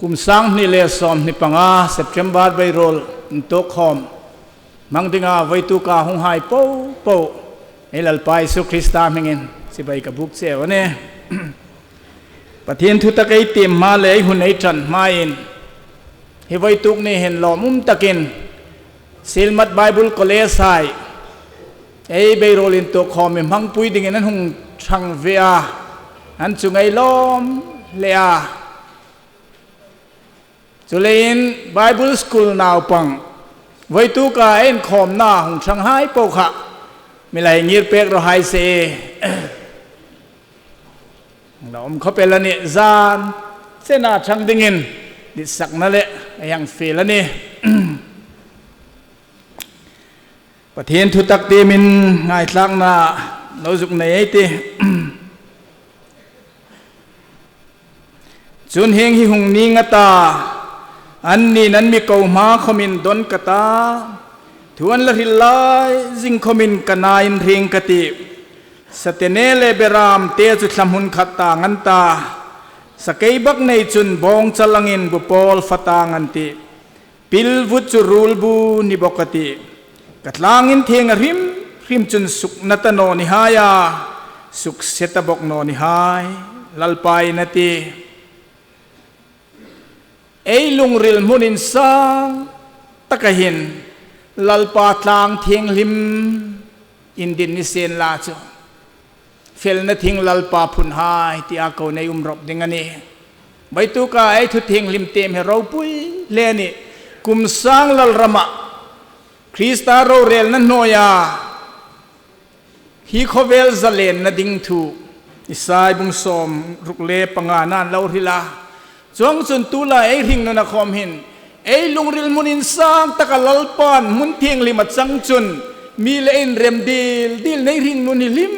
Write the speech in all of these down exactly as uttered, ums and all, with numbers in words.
Kum sang hni le sawmhni panga September beiruol intuok khawm hmang dinga voituka hung hai po po ei Lalpa Isu Krista hmingin chibai ka buk cheu a nih. Pathien thutak ei tiem hma le ei hun ei ṭan hmain hi voituk ni hin lawmum takin Silmat Bible College hai ei beiruol intuok khawm mi hmangpui dingin an hung ṭhang ve a, an chu ngei lawm hle a. Chuleiin Bible School naupang voituka ei inkhawmna hung ṭhang hai po kha mi la hei ngir pek raw hai se. Lawm khawp el a nih, zan chena ṭhang dingin ditsakna le ei hang fiel a nih. Pathien thutak tiemin ngaithlakna lo zuk nei ei tih. Chun hieng hi hung ning a ta, anni'n an mi ko hma khawmin dawn ka ta, thu an la hril lai zing khawmin ka nain hring ka tih. Satene le beramte chu thla hmun khat tang an ta, sakeibaknei chun bawngchal angin bu pawl fa tang an tih. Pilvut chu rulbu ni bawk a tih. Ka tlangin thieng a hrim hrim chun sukna ta naw ni hai a, sukse ta bawk naw ni hai, Lalpa'n a ti. Ei lungril hmun insang taka hin Lalpa tlang thienghlim indin ni sien la chu, felna thing Lalpa phun hai tia ko nei um rawp ding a nih. Voituka ei thu thienghlim tiem hi ropui hle a nih. Kum sang Lalrama Krista rorelna hnuoia hi khawvel zalenna ding thu Isai bung sawmruk le pangana'n lo hril a. Chuongchun tulai ei hringnuna khawm hin ei lungril hmun insang taka Lalpa'n hmun thienghlim a chang chun mi le inrem dil dil nei hringnun hi hlim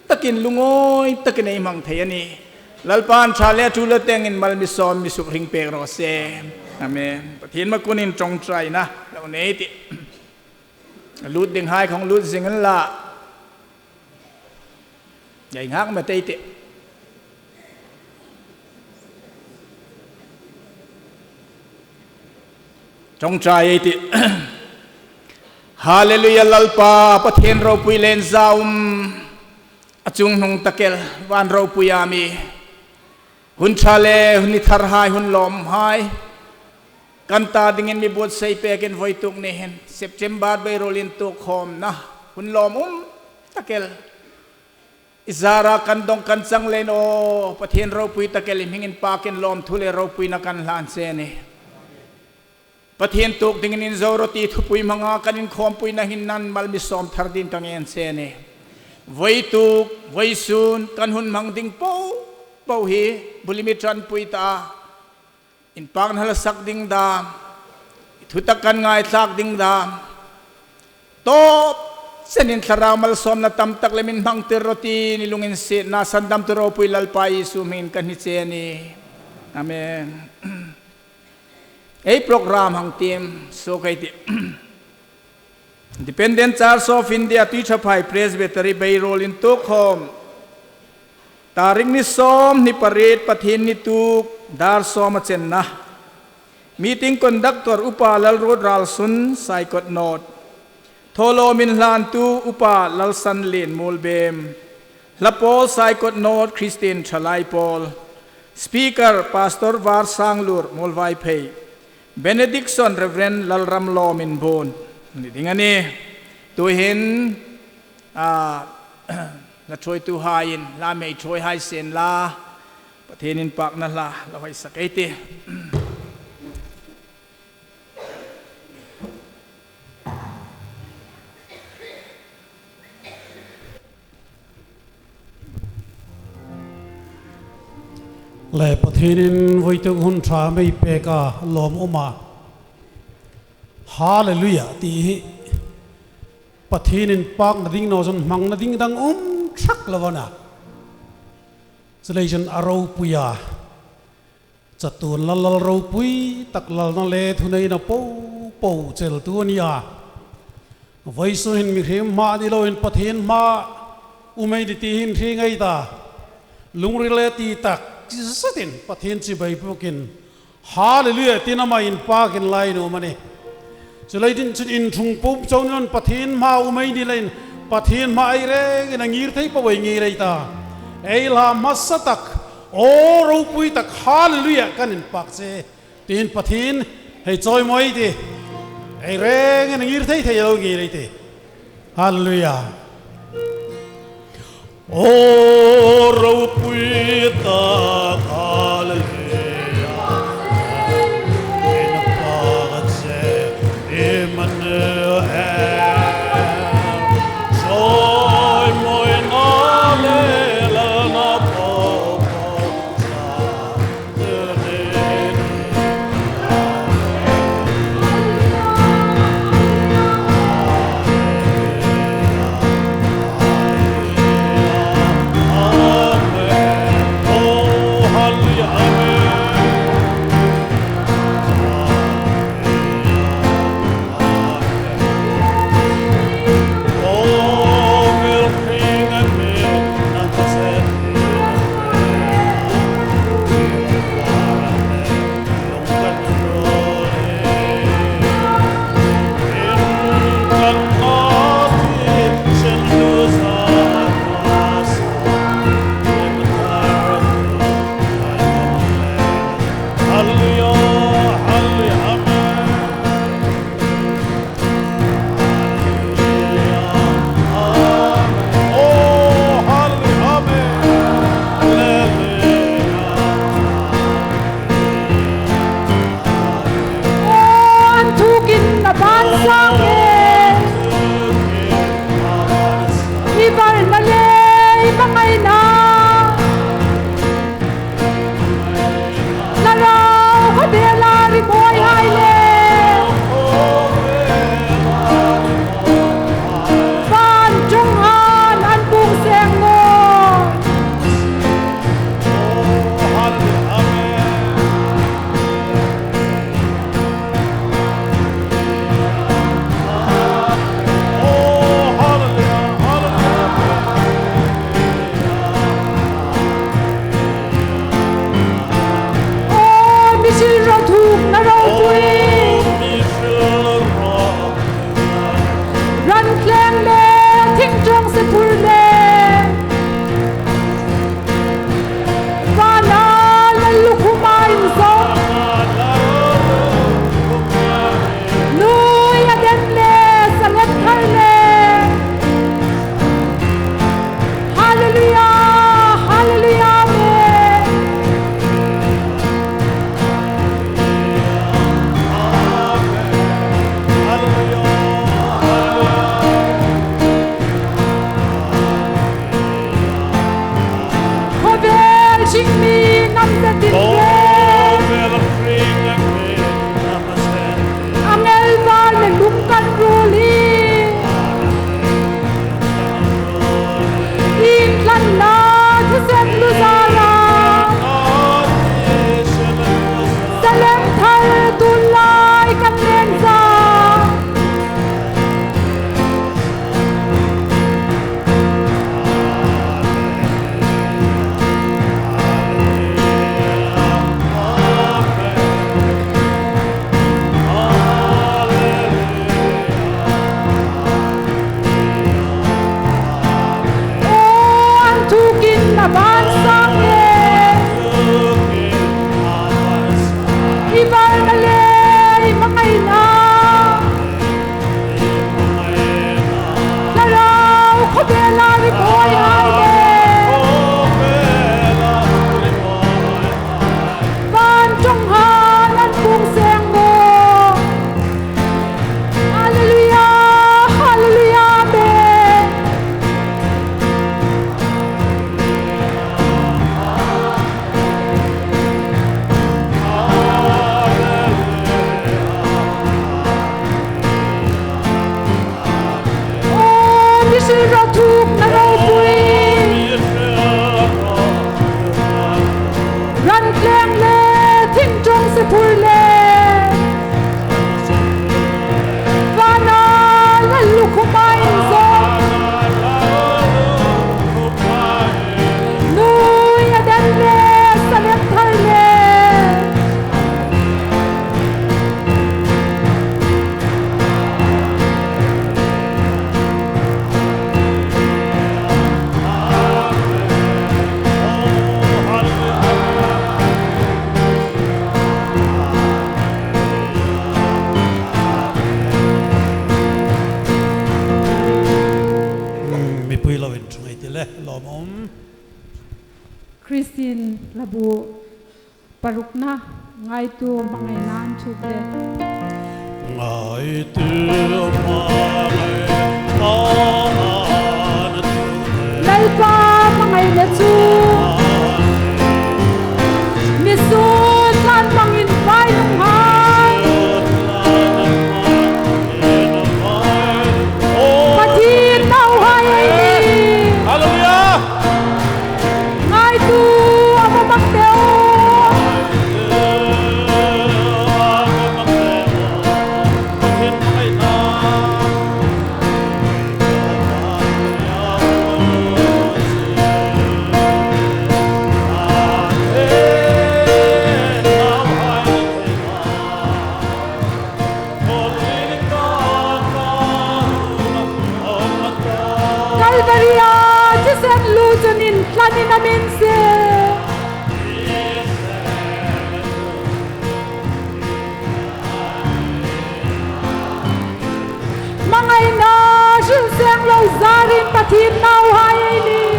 takin lungawi takin ei hmang thei a nih. Lalpa'n ṭha le ṭul a tengin mal mi sawm mi suk hring pek raw se. Amen. Pathien makunin ṭawngṭaina lo nei ei tih. Lut ding hai khawm lut zing unla. Ei nghak met ei tih. Ṭawngṭai ei tih. Hallelujah, Lalpa Pathien ropui le inzaum a chunghnung tak el, van ropuia mi. Hun ṭha le hun ni thar hai, hun lawmum hai kan ta dingin mi buotsai pekin voituk ni hin September beiruol intuok khawmna hun lawmum tak el i zara kan dawng kan chang leiin aw Pathien ropui tak el i hming inpakin lawmthu le ropuina kan hlan che a nih. Pathien tuok dingin inzo rawh ti thupui hmanga kan inkhawmpuina hin nan mal mi sawm thar dingin ka ngen che a nih. Voituk, voisun kan hun hmang ding po po hi bu le mi ṭanpui ta, inpakna hla sak ding dam, i thutak kan ngaithlak ding dam, tawp chenin thlarau malsawmna tam tak le min hmangtir rawh ti i lunginsietna sandamtu ropui Lalpa Isu hmingin kan hni che a nih. Amen. Ei program hang tiem suok ei tih. Independent Church of India Tuiṭhaphai Presbytery beiruol intuok khawm tarik ni sawmhni pariet Pathienni tuok dar sawm a chenna. Meeting conductor Upa Lalruot Ralsun, Saikot North. Thawlawm inhlantu Upa Lalsanlien Muolbem. Hla pawl Saikot North Christian Ṭhalai Pawl. Speaker Pastor Varsanglur Muolvaiphei. Benediction Reverend Lalramlawm Inbuon ni ding a nih. Tuhin, a, hla ṭhuoituhaiin hla mi ṭhuoi hai sien la, Pathien inpakna hla lo hei sak ei tih. Le Pathienin voituk hun ṭha mei pek a lawmum a. Hallelujah ti hi Pathien inpakna ding naw chun hmangna ding dang um ṭhak lo a na. Chuleiin a ropui a. Chatuon lal lal ropui tak lalna le thuneina po po cheltu a ni a. Voisun hin mihriem hma ni loin Pathien hma um ei ni ti hin hre ngei ta. Lungril le ti tak zetin Pathien chibai pukin, Hallelujah, tiin ama inpakin la inum a nih. Chuleiin chun inṭhung pum chauin Pathien hmaa um ei ni leiin, Pathien hmaa ei rengin a ngir thei po ei ngir ei ta. Ei hla hmasa tak, aw ropui tak, Hallelujah, kan inpak che. Tiin Pathien hei chawimawi ei tih. Ei rengin a ngir thei thei lo ngir ei tih. Hallelujah. Aw ropui tak, Hallelujah. Inpak che Immanuel. Chawimawina le lalna po po. Aw, an thukin a ban sang e. I varna le i hmangaina. Thlarau khawvela rimawihai le. Van ṭawngin an pung seng naw. Aw, mi hril ro thukna ropui. Ran tleng le thing ṭawng se phur le. Vana Lallukhuma inzawm. Nuoi a den le salep thar le. Hallelujah, hallelujah, amen. Khawvel hring mi nam zetin le. Angel var le lung kan ruol hi. Intlanna thusem lu zara. Salem thar tunlai kan leng za. Aw, an thukin a ban sang e. I varna le i hmangaina. Thlarau khawvela rimawihai le. Van ṭawngin an pung seng naw. Hallelujah, hallelujah, amen. Aw, mi hril ro thukna ropui. Ran tleng le thing ṭawng se phur le. Vana Lallukhuma inzawm. Pui loin ṭhung ei ti le, lawm um. Christian Labu parukna ngaituo hmangaina an ṭhut le. Ngaituo hmangaina an ṭhut le. Lalpa hmangaina chu mi sun tlan hmangin vai nunghai. Pathien nauhai ei nih. Hallelujah. Ngaituo a va mak teh. Kalvari-a thisen lu chun intlanin a min sie. Hmangaina hril seng lo zarin Pathien nauhai ei nih.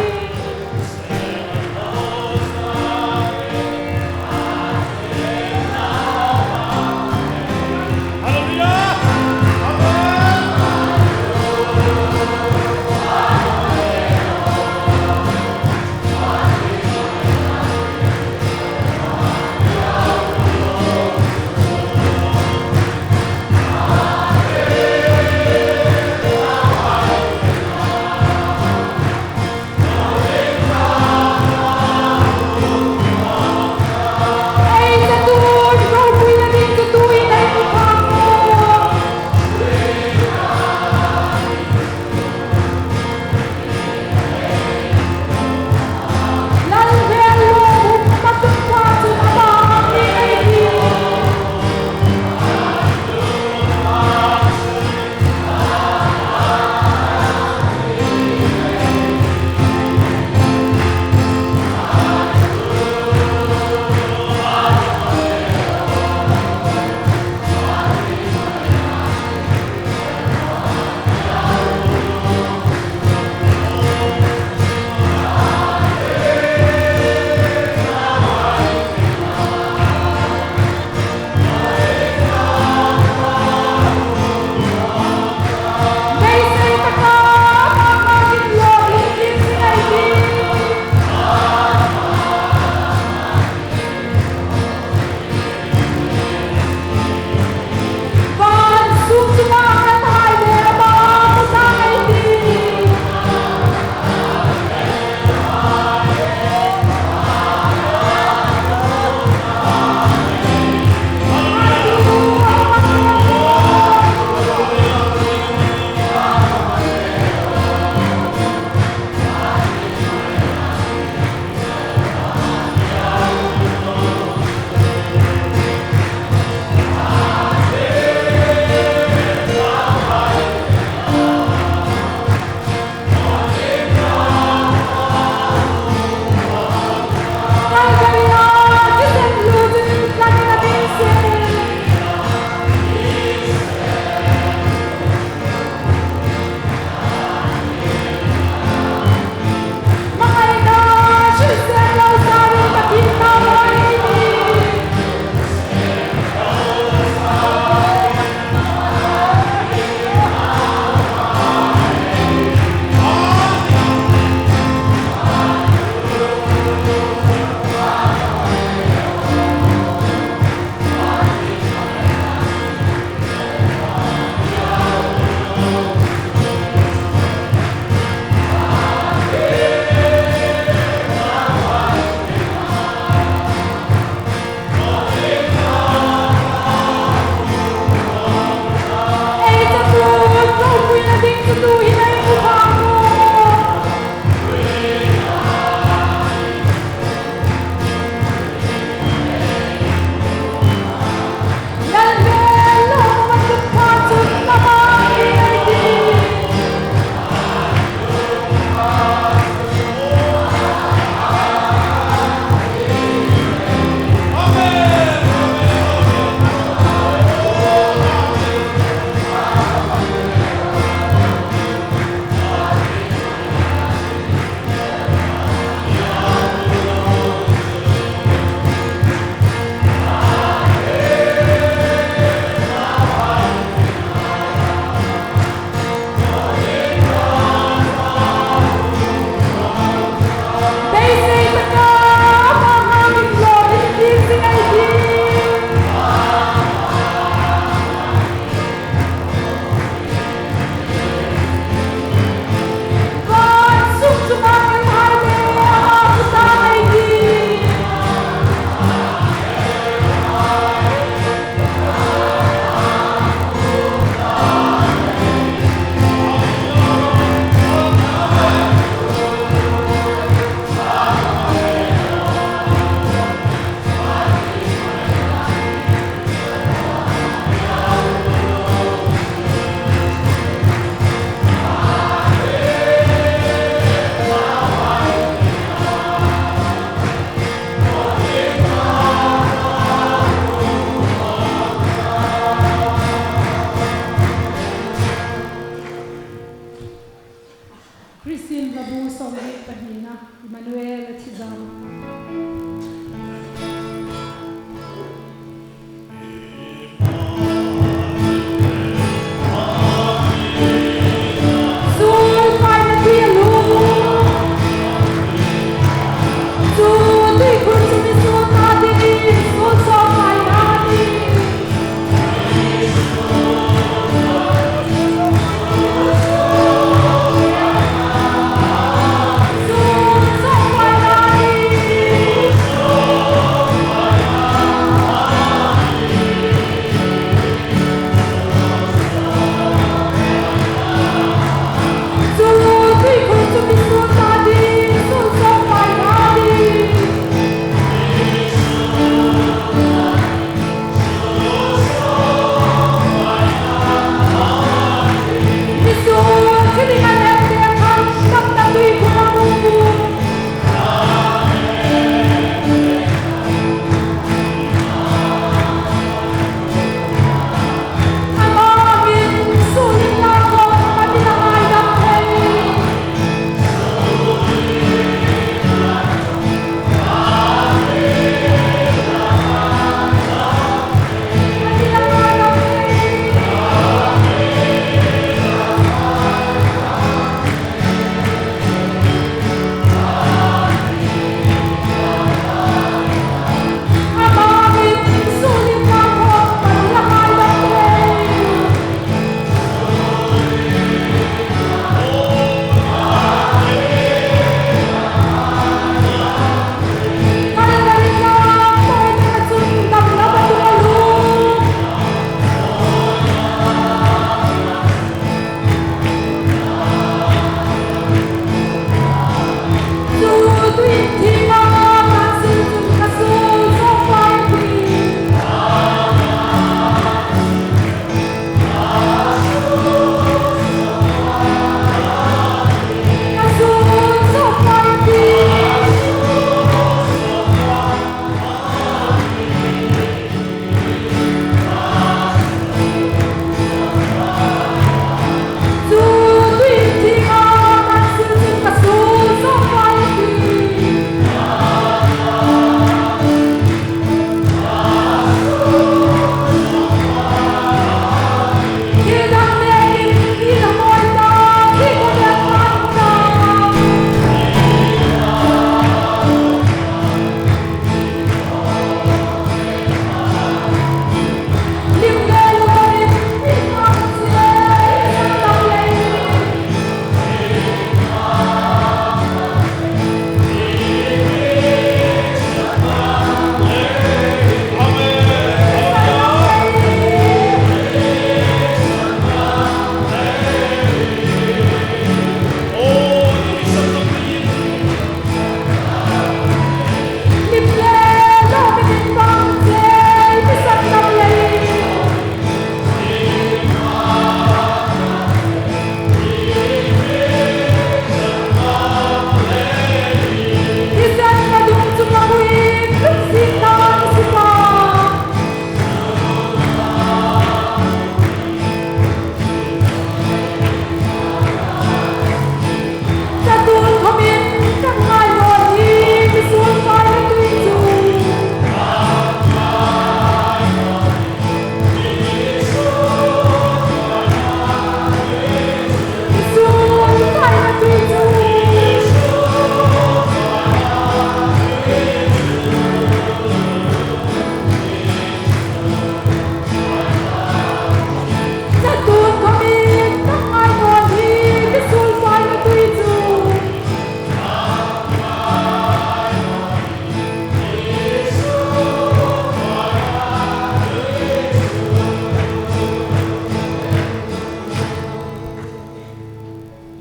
Sin va bu sawmli pahnina, Emmanuel a thi zam.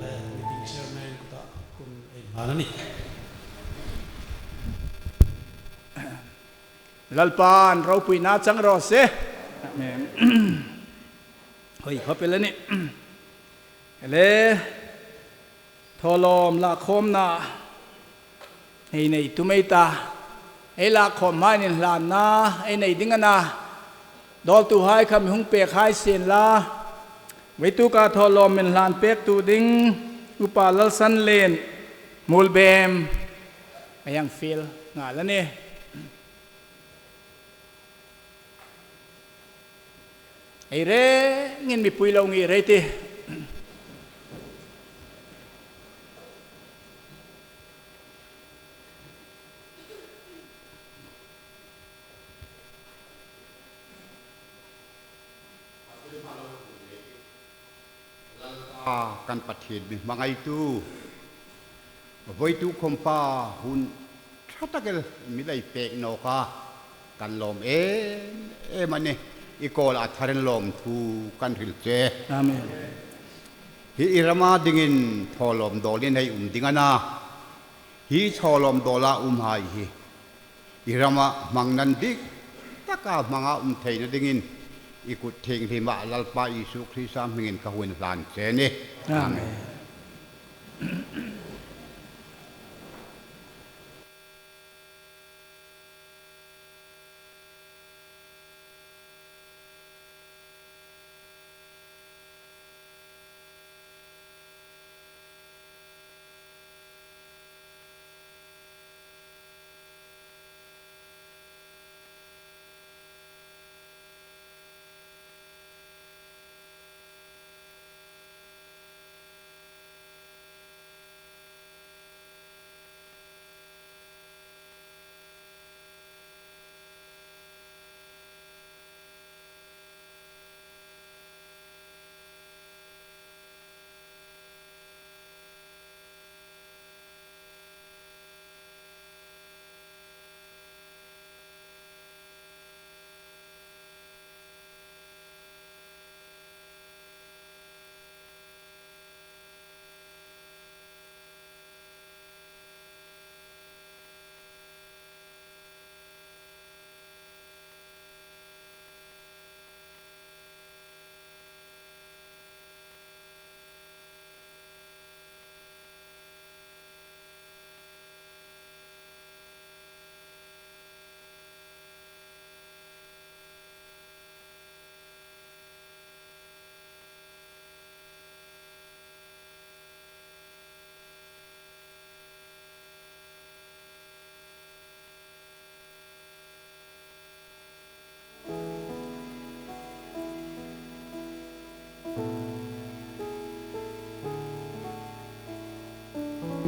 Meeting chairman kuta kun ei hmang a nih. Lalpan ropuina chang raw se. Amen. Hoi, khawpel a nih. Le, thawlawm lakhawmna ei nei tum ei ta. Ei lakhawm hmain inhlanna ei nei ding a na. Dawltuhai kha mi hung pek hai sien la. Vawituk a thawlawm inhlan pektu ding Upa Lalsanlien Muolbem a hang fiel nghal a nih. Ei rengin mipui lo ngir ei tih. Lalpa kan Pathien mi hmangaitu, voituk khawm pa hun ṭha tak el mi lei pek nawk a, kan lawm em em a nih. I kawla a tharin lawmthu kan hril che. Amen. Hi i rama dingin thawlawm dawlin hei um ding a na. Hi thawlawm dawla umhai hi i rama hmang nan dik taka hmanga um theina dingin i kut thienghlima Lalpa Isu Krista hmingin ka hung hlan che a nih. Amen.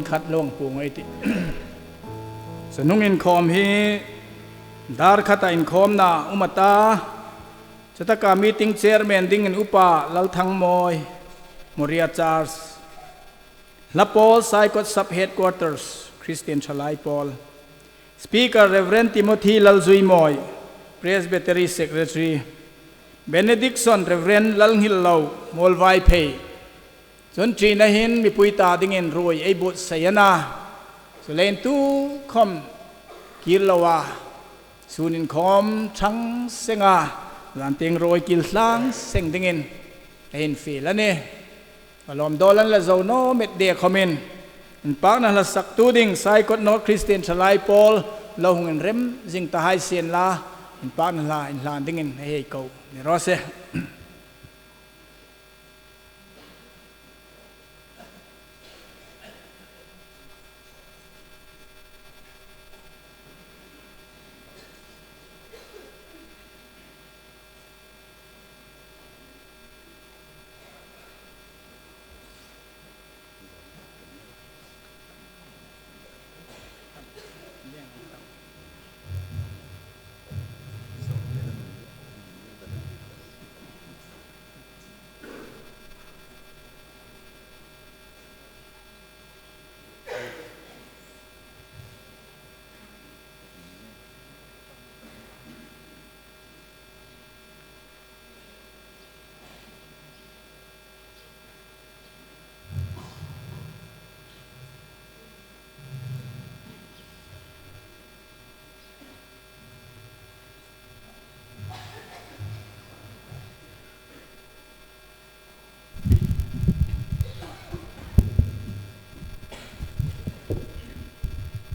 Khat lo hang puong ei tih. Chu hnung inkhawm hi dar khata inkhawmna um a ta. Chutaka meeting chairman dingin Upa Lalthangmawi, Moria Charles. Hla pawl, Saikot Sub Headquarters, Christian Thalai Pawl. Speaker, Reverend Timothy Lalzuimawi, Presbytery Secretary. Benediction, Reverend Lalnghillo, Muolvaiphei. Chun ṭina hin mipui ta dingin ruoi ei buotsai a na. Chuleiin tukhawm kir loa, sun inkhawm ṭhang senga, zan tieng ruoi kil tlang seng dingin ei infiel a nih. A lawm dawl an la zo naw met de khawmin, inpakna hla saktu ding Saikot North Christian Thalai Pawl lo hung inrem zing ta hai sien la, inpakna hla inhlan dingin hei ko ni raw se.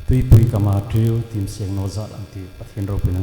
Tuipui kama tiu tim seng naw zat ang ti Pathien ropuina.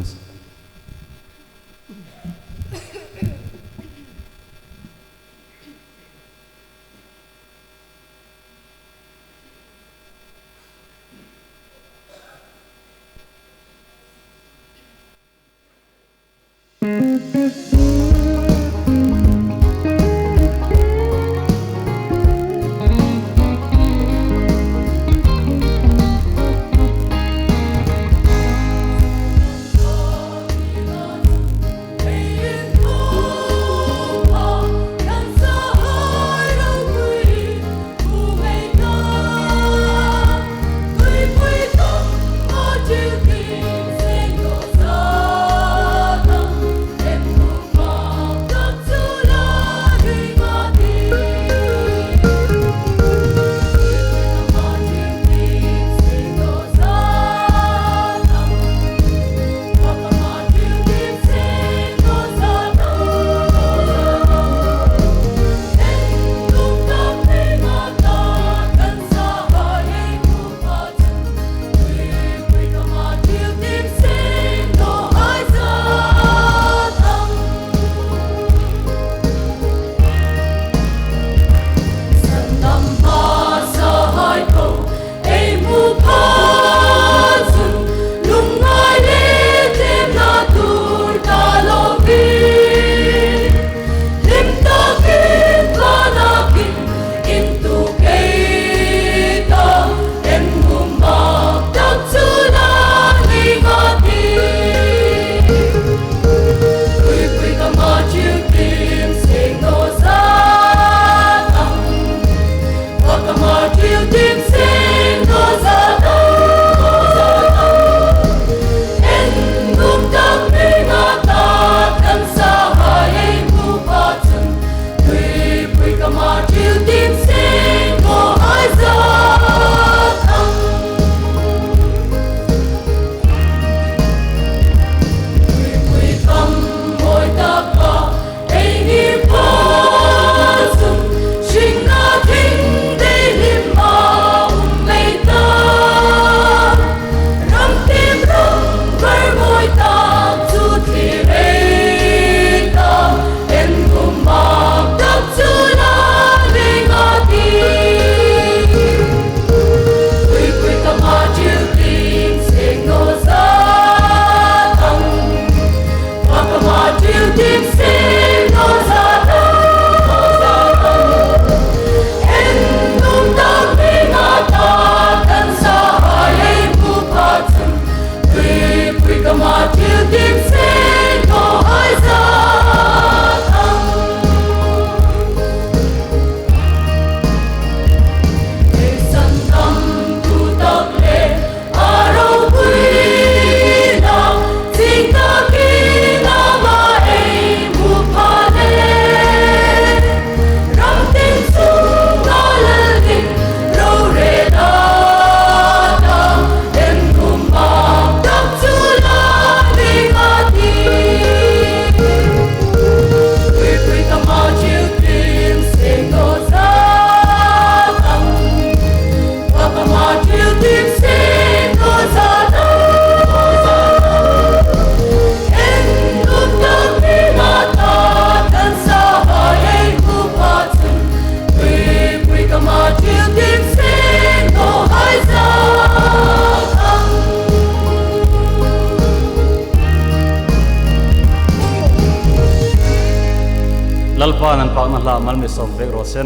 La mal mi sawm pek raw se.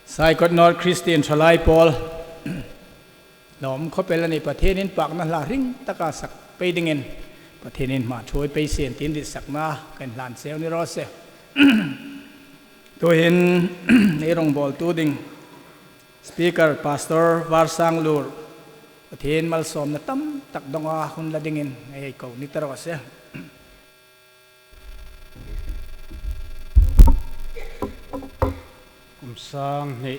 Saikot North Christian Thalai Pawl, lawm khawp el a nih, Pathienin pakna hla hring taka sak pei dingin Pathienin hma ṭhuoi pei sien tiin ditsakna kan hlan cheu ni raw se. Tuhin ei rongbawltu ding Speaker Pastor Varsanglur, Pathien malsawmna tam tak donga hun la dingin ei ko ni ta raw se. Kum sang hni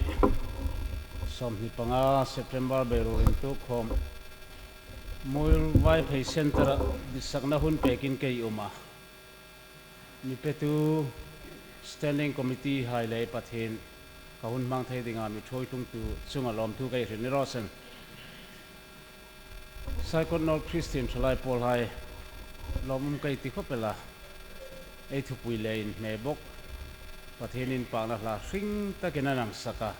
sawmhni panga September beiruol intuok khawm Muolvaiphei Centre-a ditsakna hun pekin kei um a, mi petu Standing Committee hai le Pathien ka hun hmang thei dinga mi ṭhuoi tlungtu chunga lawmthu kei hril ni raw se. Saikot North Christian Thalai Pawl hai, lawm um kei ti khawp el a, ei thupui le inhme bawk, Pathienin pakna hla hring takin a nang sak a,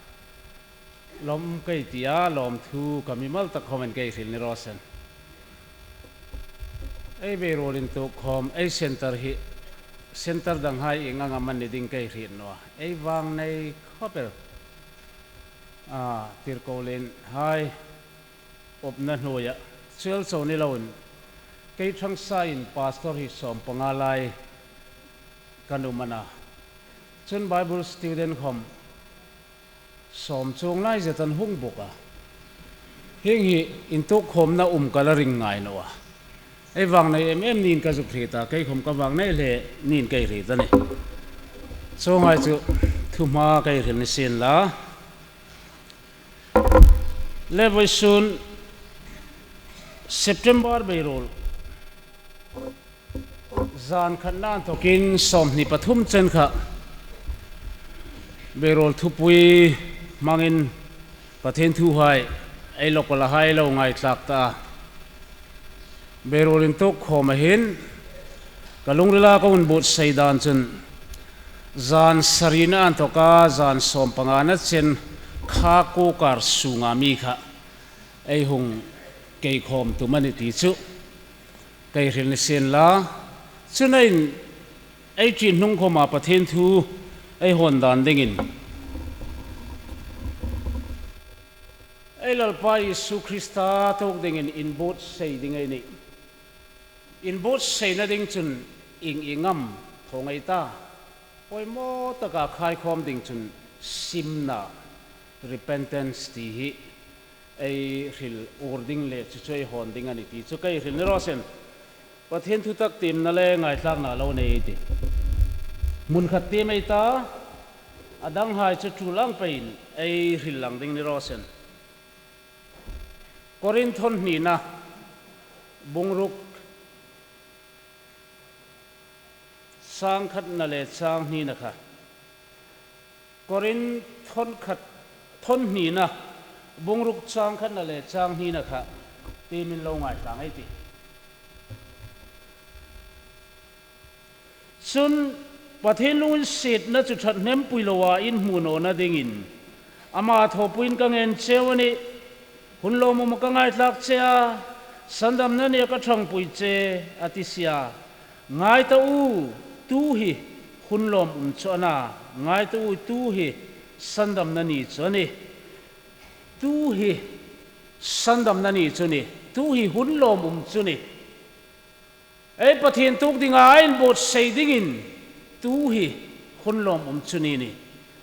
lawm um kei tia lawmthu ka mimal tak khawmin kei hril ni raw se. Ei beiruol intuok khawm ei centre hi, centre dang hai ieng ang am a ni ding kei hriet naw a, ei vangnei khawp el, a, tirkolien hai awpna hnuoia, chu el chau ni loin kei ṭhangsain pastor hi sawmpanga lai kan um a na, chun Bible student khawm sawm chuong lai zet an hung bawk a. Hieng hi intuok khawmna um ka la ring ngai naw a, ei vangnei em em niin ka zuk hriet a, kei khawm ka vangnei hle niin kei hriet a nih. Chuonghai chu thuhma kei hril ni sien la. Le vawisun September beiruol zan khatna inthawkin sawmhni pathum chen kha beiruol thupui hmangin Pathien thuhai ei local-a hai lo ngaithlak ta a. Beiruol intuok khawma hin ka lungrila ka hun buotsai dan chun zan sarina inthawka zan sawmpangana chen kha kawkar sunga mi kha ei hung kei khawm tum a nih ti chu kei hril ni sien la. Chun ei, ei ṭin hnung khawma Pathien thu ei hawn dan dingin ei Lalpa Isu Krista tuok dingin inbuotsai ding ei nih. Inbuotsaina ding chun ieng ieng am thaw ngei ta? Poimaw taka khaikhawm ding chun simna, repentance ti hi ei hril ur ding le chu chu ei hawn ding a nih ti chu kei hril ni raw se. Pathien thutak tiemna le ngaithlakna lo nei ei tih. Hmun khat tiem ei ta, a danghai chu tul ang peiin ei hril lang ding ni raw se. Korinth thawn hnina, bung ruk, chang khatna le chang hnina kha. Korinth thawn khat, thawn hnina, bung ruk chang khatna le chang hnina kha tiemin lo ngaithla ei tih. Chun Pathien lunginsietna chu ṭhathnem pui loa in hmu nawna dingin ama thawpuiin ka ngen cheu a nih. Hun lawmum ka ngaithlak che a, sandamna nia ka ṭhangpui che a ti si a. Ngai ta u, tu hi hun lawmum chu a na, ngai ta u, tu hi sandamna ni chu a nih. Tu hi sandamna ni chu a nih, tu hi hun lawmum chu a nih. Ei Pathien tuok dinga inbuotsai dingin tu hi hun lawmum chu a ni nih.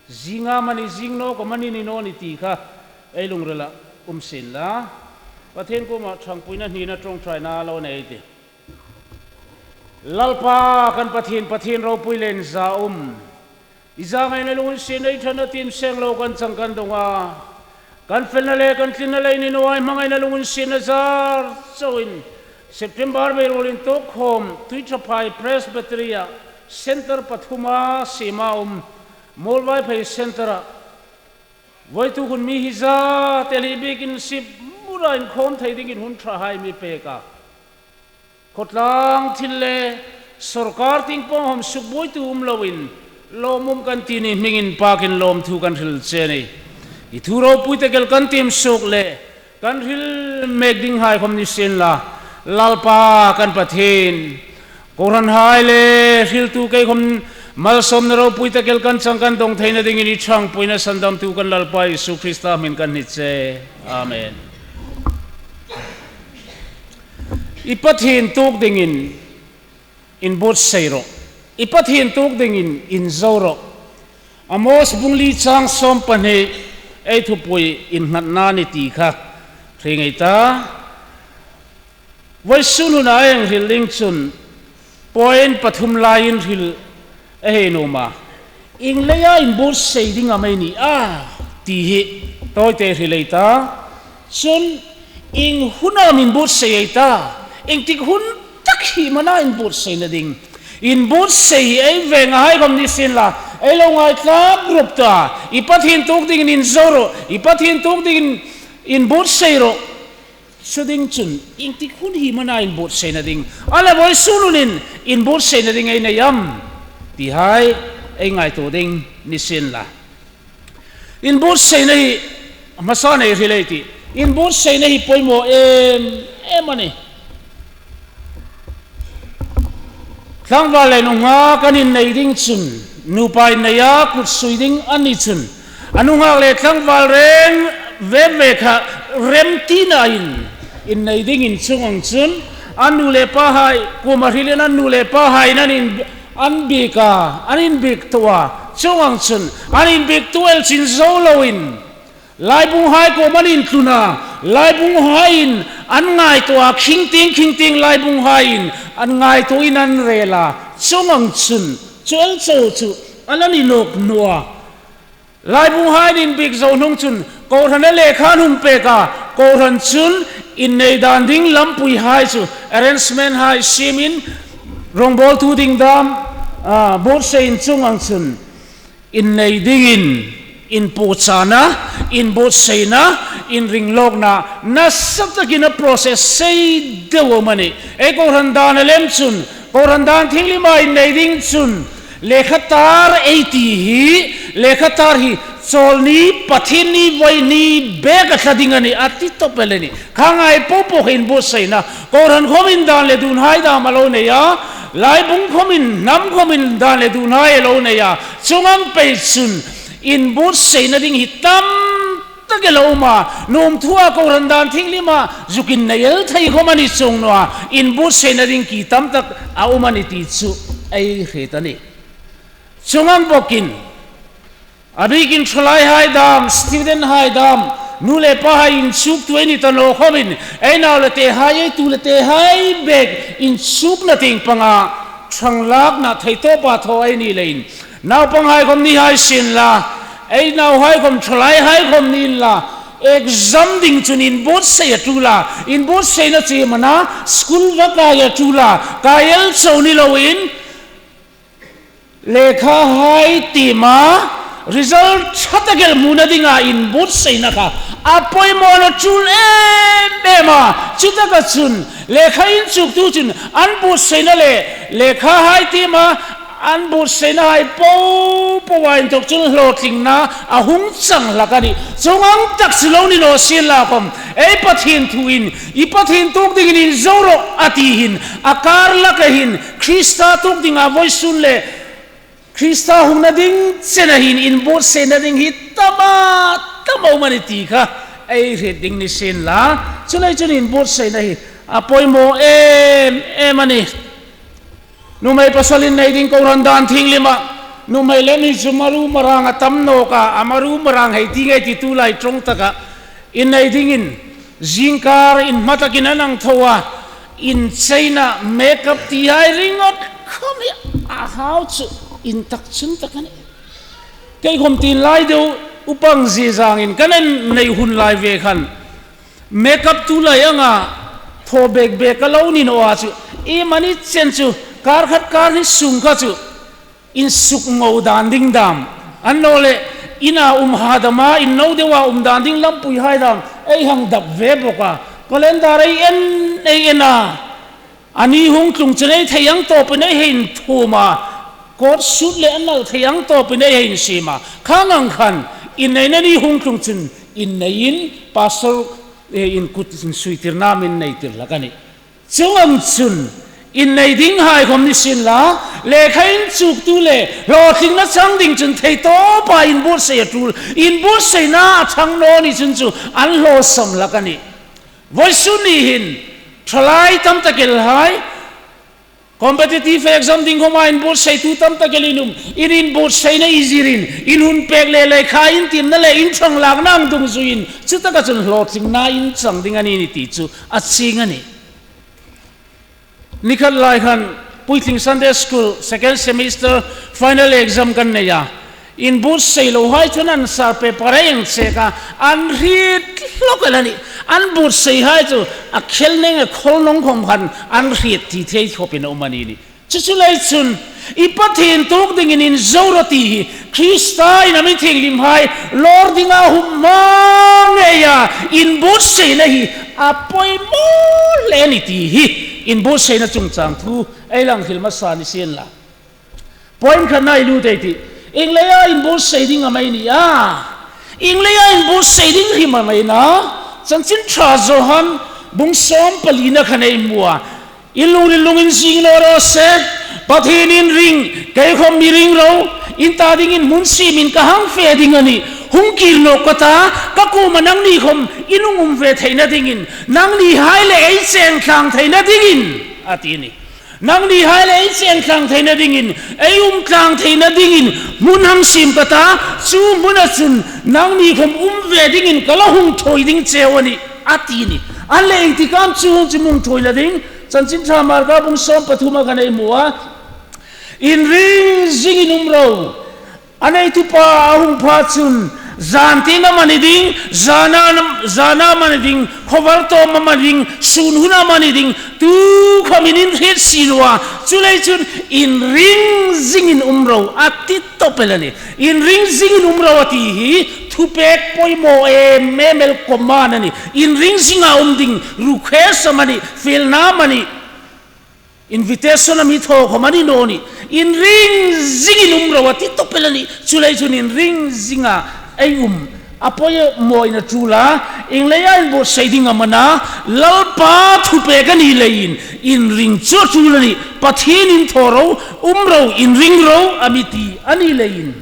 Zinga amanih, zing nawk amanih ni naw ni ti kha ei lungrila um sien la. Pathien kuoma ṭhangpuina hnina ṭawngṭaina lo nei ei tih. Lalpa kan Pathien, Pathien ropui le inzaum, i zangaina lunginsietna i ṭhatna tiem seng lo kan chang kan dong a, kan felna le kan tlinna le i nina hmangaina lunginsietna zar chauin September beiruol intuok khawm Tuithaphai Presbytery-a centre pathuma siema um Muolvaiphei centre-a voituk hun mi hi zat el hi biekin sip mura inkhawm thei dingin hun ṭha hai mi pek a. Khawtlang thil le Sawrkar tieng pawng khawm sukbuoitu um loin, lawmum kan ti ni, hming inpakin lawmthu kan hril che a nih. I thu ropui tak el kan tiem suok le, kan hril mek dinghai khawm ni sienla, Lalpa kan Pathien, kohranhai le hriltu kei khawm malsawmna ropui tak el kan chang kan dawng theina dingin i ṭhangpuina sandamtu kan Lalpa Isu Krista hmingin kan hni che. Amen. I Pathien tuok dingin inbuotsai rawh. I Pathien tuok dingin inzo rawh. Amos bung li chang sawm pahni ei thupui innghatna ni ti kha hre ngei ta. Vawisun huna ei hril ding chun point pathum lai inhril ei nuom a. Ieng leia inbuotsai ding am ei ni a ti hi tawite hril ei ta. Chun ieng huna am inbuotsai ei ta. Iengtik hun tak hi am a na inbuotsaina ding. Inbuotsai hi ei vengahai khawm ni sienla, ei lo ngaithlak rup ta. I Pathien tuok dingin inzo rawh. I Pathien tuok dingin inbuotsai rawh. Chu ding chun iengtik hun hi am a na inbuotsaina ding. A la vawisun hunin inbuotsaina ding ei nei am tihai ei ngaituo ding ni sienla. Inbuotsaina hi hmasan ei hril ei tih. Inbuotsaina hi poimaw em em a nih. Tlangval le nunghak an innei ding chun, nupa innei a kutsui ding a ni chun, a nunghak le tlangval reng ve ve kha remtinain innei dingin chuong ang chun, an nu le pahai kuoma hrilin an nu le pahaiin an in, an biek a, an inbiek tawh a, chuong ang chun an inbiektu el chin zo loin, laibunghai kuomah an intlun a, laibunghaiin an ngaituo a, khingtieng khingtieng laibunghaiin an ngaituoin an rel a, chuong ang chun chu el chau chu a la ni nawk naw a. Laibunghaiin inbiek zo hnung chun kohrana lekha an hung pek a, kohran chun innei dan ding lampuihai chu arrangement hai siemin, rawngbawltu ding dam, a, buotsaiin chuong ang chun innei dingin inpuochana, inbuotsaina, inringlawkna nasa takin a process sei deu a um a nih. Ei kohran dan a lem chun, kohran dan thienghlim a innei ding chun, lekha tar ei ti hi, lekha tar hi Chawlni, Pathienni, vawiinni bek a thla ding a nih, a ti tawp el a nih. Kha ngai po po kha inbuotsaina. Kohran khawmin dan le dunhai dam a lo nei a, laibung khawmin, hnam khawmin dan le dunhai a lo nei a. Chuong ang pei chun inbuotsaina ding hi tam tak el a um a. Nuom thua kohran dan thienghlima zuk innei el thei khawm a ni chuong naw a. Inbuotsaina ding ki tam tak a um a nih ti chu ei hriet a nih. Chuong ang bawkin, a bikin thalaihai dam, studenthai dam, nu le pahai inchuktu ei ni ta naw khawmin, ei nau le tehai, ei tu le tehai bek inchukna tieng panga ṭhang lakna thei tawpa thaw ei ni leiin, naupanghai khawm ni hai sienla, ei nauhai khawm, thalaihai khawm ni inla, exam ding chun inbuotsai a ṭul a, inbuotsaina chu am a na, school va kai a ṭul a, kai el chau ni loin, lekhahai tiema result ṭha tak el hmuna dinga inbuotsaina kha a poimaw a ṭul em em a. Chutaka chun lekha inchuktu chun an buotsaina le lekhahai tiema an buotsainahai po po a inthawk chun hlawtlingna a hung chang hlak a nih. Chuong ang tak chu lo ni naw sienla khawm, ei Pathien thuin, i Pathien tuok dingin inzo rawh a ti hin, a kar laka hin Krista tuok dinga vawisun le Krista hungna ding chena hin inbuotsaina ding hi tam a tam a um a nih ti kha ei hriet ding ni sienla. Chuleiin chun inbuotsaina hi a poimaw em em a nih. Nuhmei pasal innei ding kohran dan thienghlima, nuhmei lem hi chu maru marang a tam nawk a, a maru marang hei ti ngei ti tulai ṭawng taka innei dingin, zingkar inhma takin an hang tho a, incheina, makeup tihai ringawt khawm hi a hau chu intak chun tak a nih. Kei khawm tienlai deu upang zie zangin kan innei hun lai ve khan, makeup tulai anga thaw bek bek a lo ni naw a chu, iemani chen chu kar khat kar hni sung kha chu insukngo dan ding dam, annawleh ina um hadama, in no deua um dan ding lampuihai dam ei hang dap ve bawk a. Calendar ei en, ei en a, A ni hung tlung chun ei thei ang tawpin ei hei inthuom a, coat suit le a nal thei ang tawpin ei hei insiem a. Khang ang khan, inneina ni hung tlung chun, inneiin pastor, eh, in kut insuitirna min nei tir hlak a nih. Chuong ang chun, innei dinghai khom ni sien la, lekha inchuktu le hlawtlingna chang ding chun thei tawpa inbuotsaia ṭul, inbuotsaina a ṭhang naw ni chun chu an hlawsam hlak a nih. Vawisun ni hin, thalai tam tak el hai, competitive exam ding khoma inbuotsaitu tam tak el in um, in inbuotsaina i zirin, in hun pek le lekha intiemna le in ṭhang lakna ang dungzuiin, chutaka chun hlawtlingna in chang ding a ni ni ti chu a chieng a nih. Ni khat lai khan, Puitling Sunday School second semester final exam kan nei a. Inbuotsai lo hai chun an sar paper ei hang check a, an hriet hlak el a nih. An buotsai hai chu a khel neng a khawl neng khom khan an hriet ti thei khopin a um a ni nih. Chu chu lei chun, i Pathien tuok dingin inzo rawh ti hi, Krista in a mi thienghlimhai lawr dinga hum hma ngeia inbuotsaina hi a poimaw hle a nih ti hi, inbuotsaina chungchang thu ei lang hril hmasa ni sien la. Point khatna i lut ei tih. Ieng leia inbuotsai ding am ei ni a? Ieng leia inbuotsai ding hrim am ei na? Chanchin Ṭha Johan bung sawm palina khan ei hmu a. In lungril lungin zing naw raw se, Pathien in ring, kei khom mi ring ro, in ta dingin hmun siemin ka hang fe ding a nih, hung kir nawk ka ta, ka kuoma nangni khom in hung um ve theina dingin, nangnihai le ei cheng tlang theina dingin, a ti a nih. Nangnihai le ei cheng tlang theina dingin, ei um tlang theina dingin, hmun hang siem ka ta, chu hmuna chun nangni khom um ve dingin ka la hung thawi ding cheu a nih, a ti a nih. An leh ieng tik am chu hung chim hung thawina ding, Chanchin Ṭha Marka bung sawm pathuma khan ei hmu a. Inring zingin um ro. A neitupa a hung pha chun, zan tieng amani ding, zana, zana amani ding, khawvar tawm amani ding, sun hun amani ding, tu khomin in hriet si naw a. Chuleiin chun inring zingin um ro, a ti tawp el a nih. Inring zingin um ro a ti hi, thupek poimaw em em el khom a nih. Inring zinga um ding, request amani, fielna amani, invitation a mi thaw khom a ni naw nih. Inring zingin um ro a ti tawp el a nih. Chuleiin chun inring zinga ei um a poimaw in a ṭul a. Ieng leia inbuotsai ding am a na? Lalpa thupek a ni leiin inring chu a ṭul a nih. Pathien in thaw ro, um ro, inring ro a mi ti a ni leiin.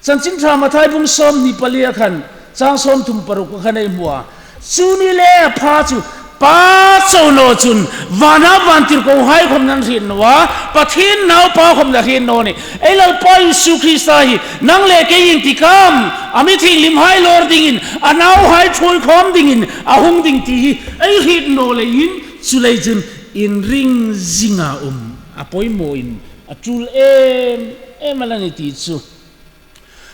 Chanchin Ṭha Mathai bung sawmhni palia khan, chang sawmthum paruk khan ei hmu a. Chu ni le a pha chu pa chau naw chun, vana vantirkohai khom an hriet naw a, Pathien Naupa khom an hriet naw nih. Ei Lalpa Isu Krista hi, nang le kei ieng tik am, a mi thienghlimhai lawr dingin, a nauhai ṭhuoi khawm dingin, a hung ding ti hi, ei hriet naw leiin, chuleiin chun inring zinga um, a poimaw in, a ṭul em em el a nih ti chu.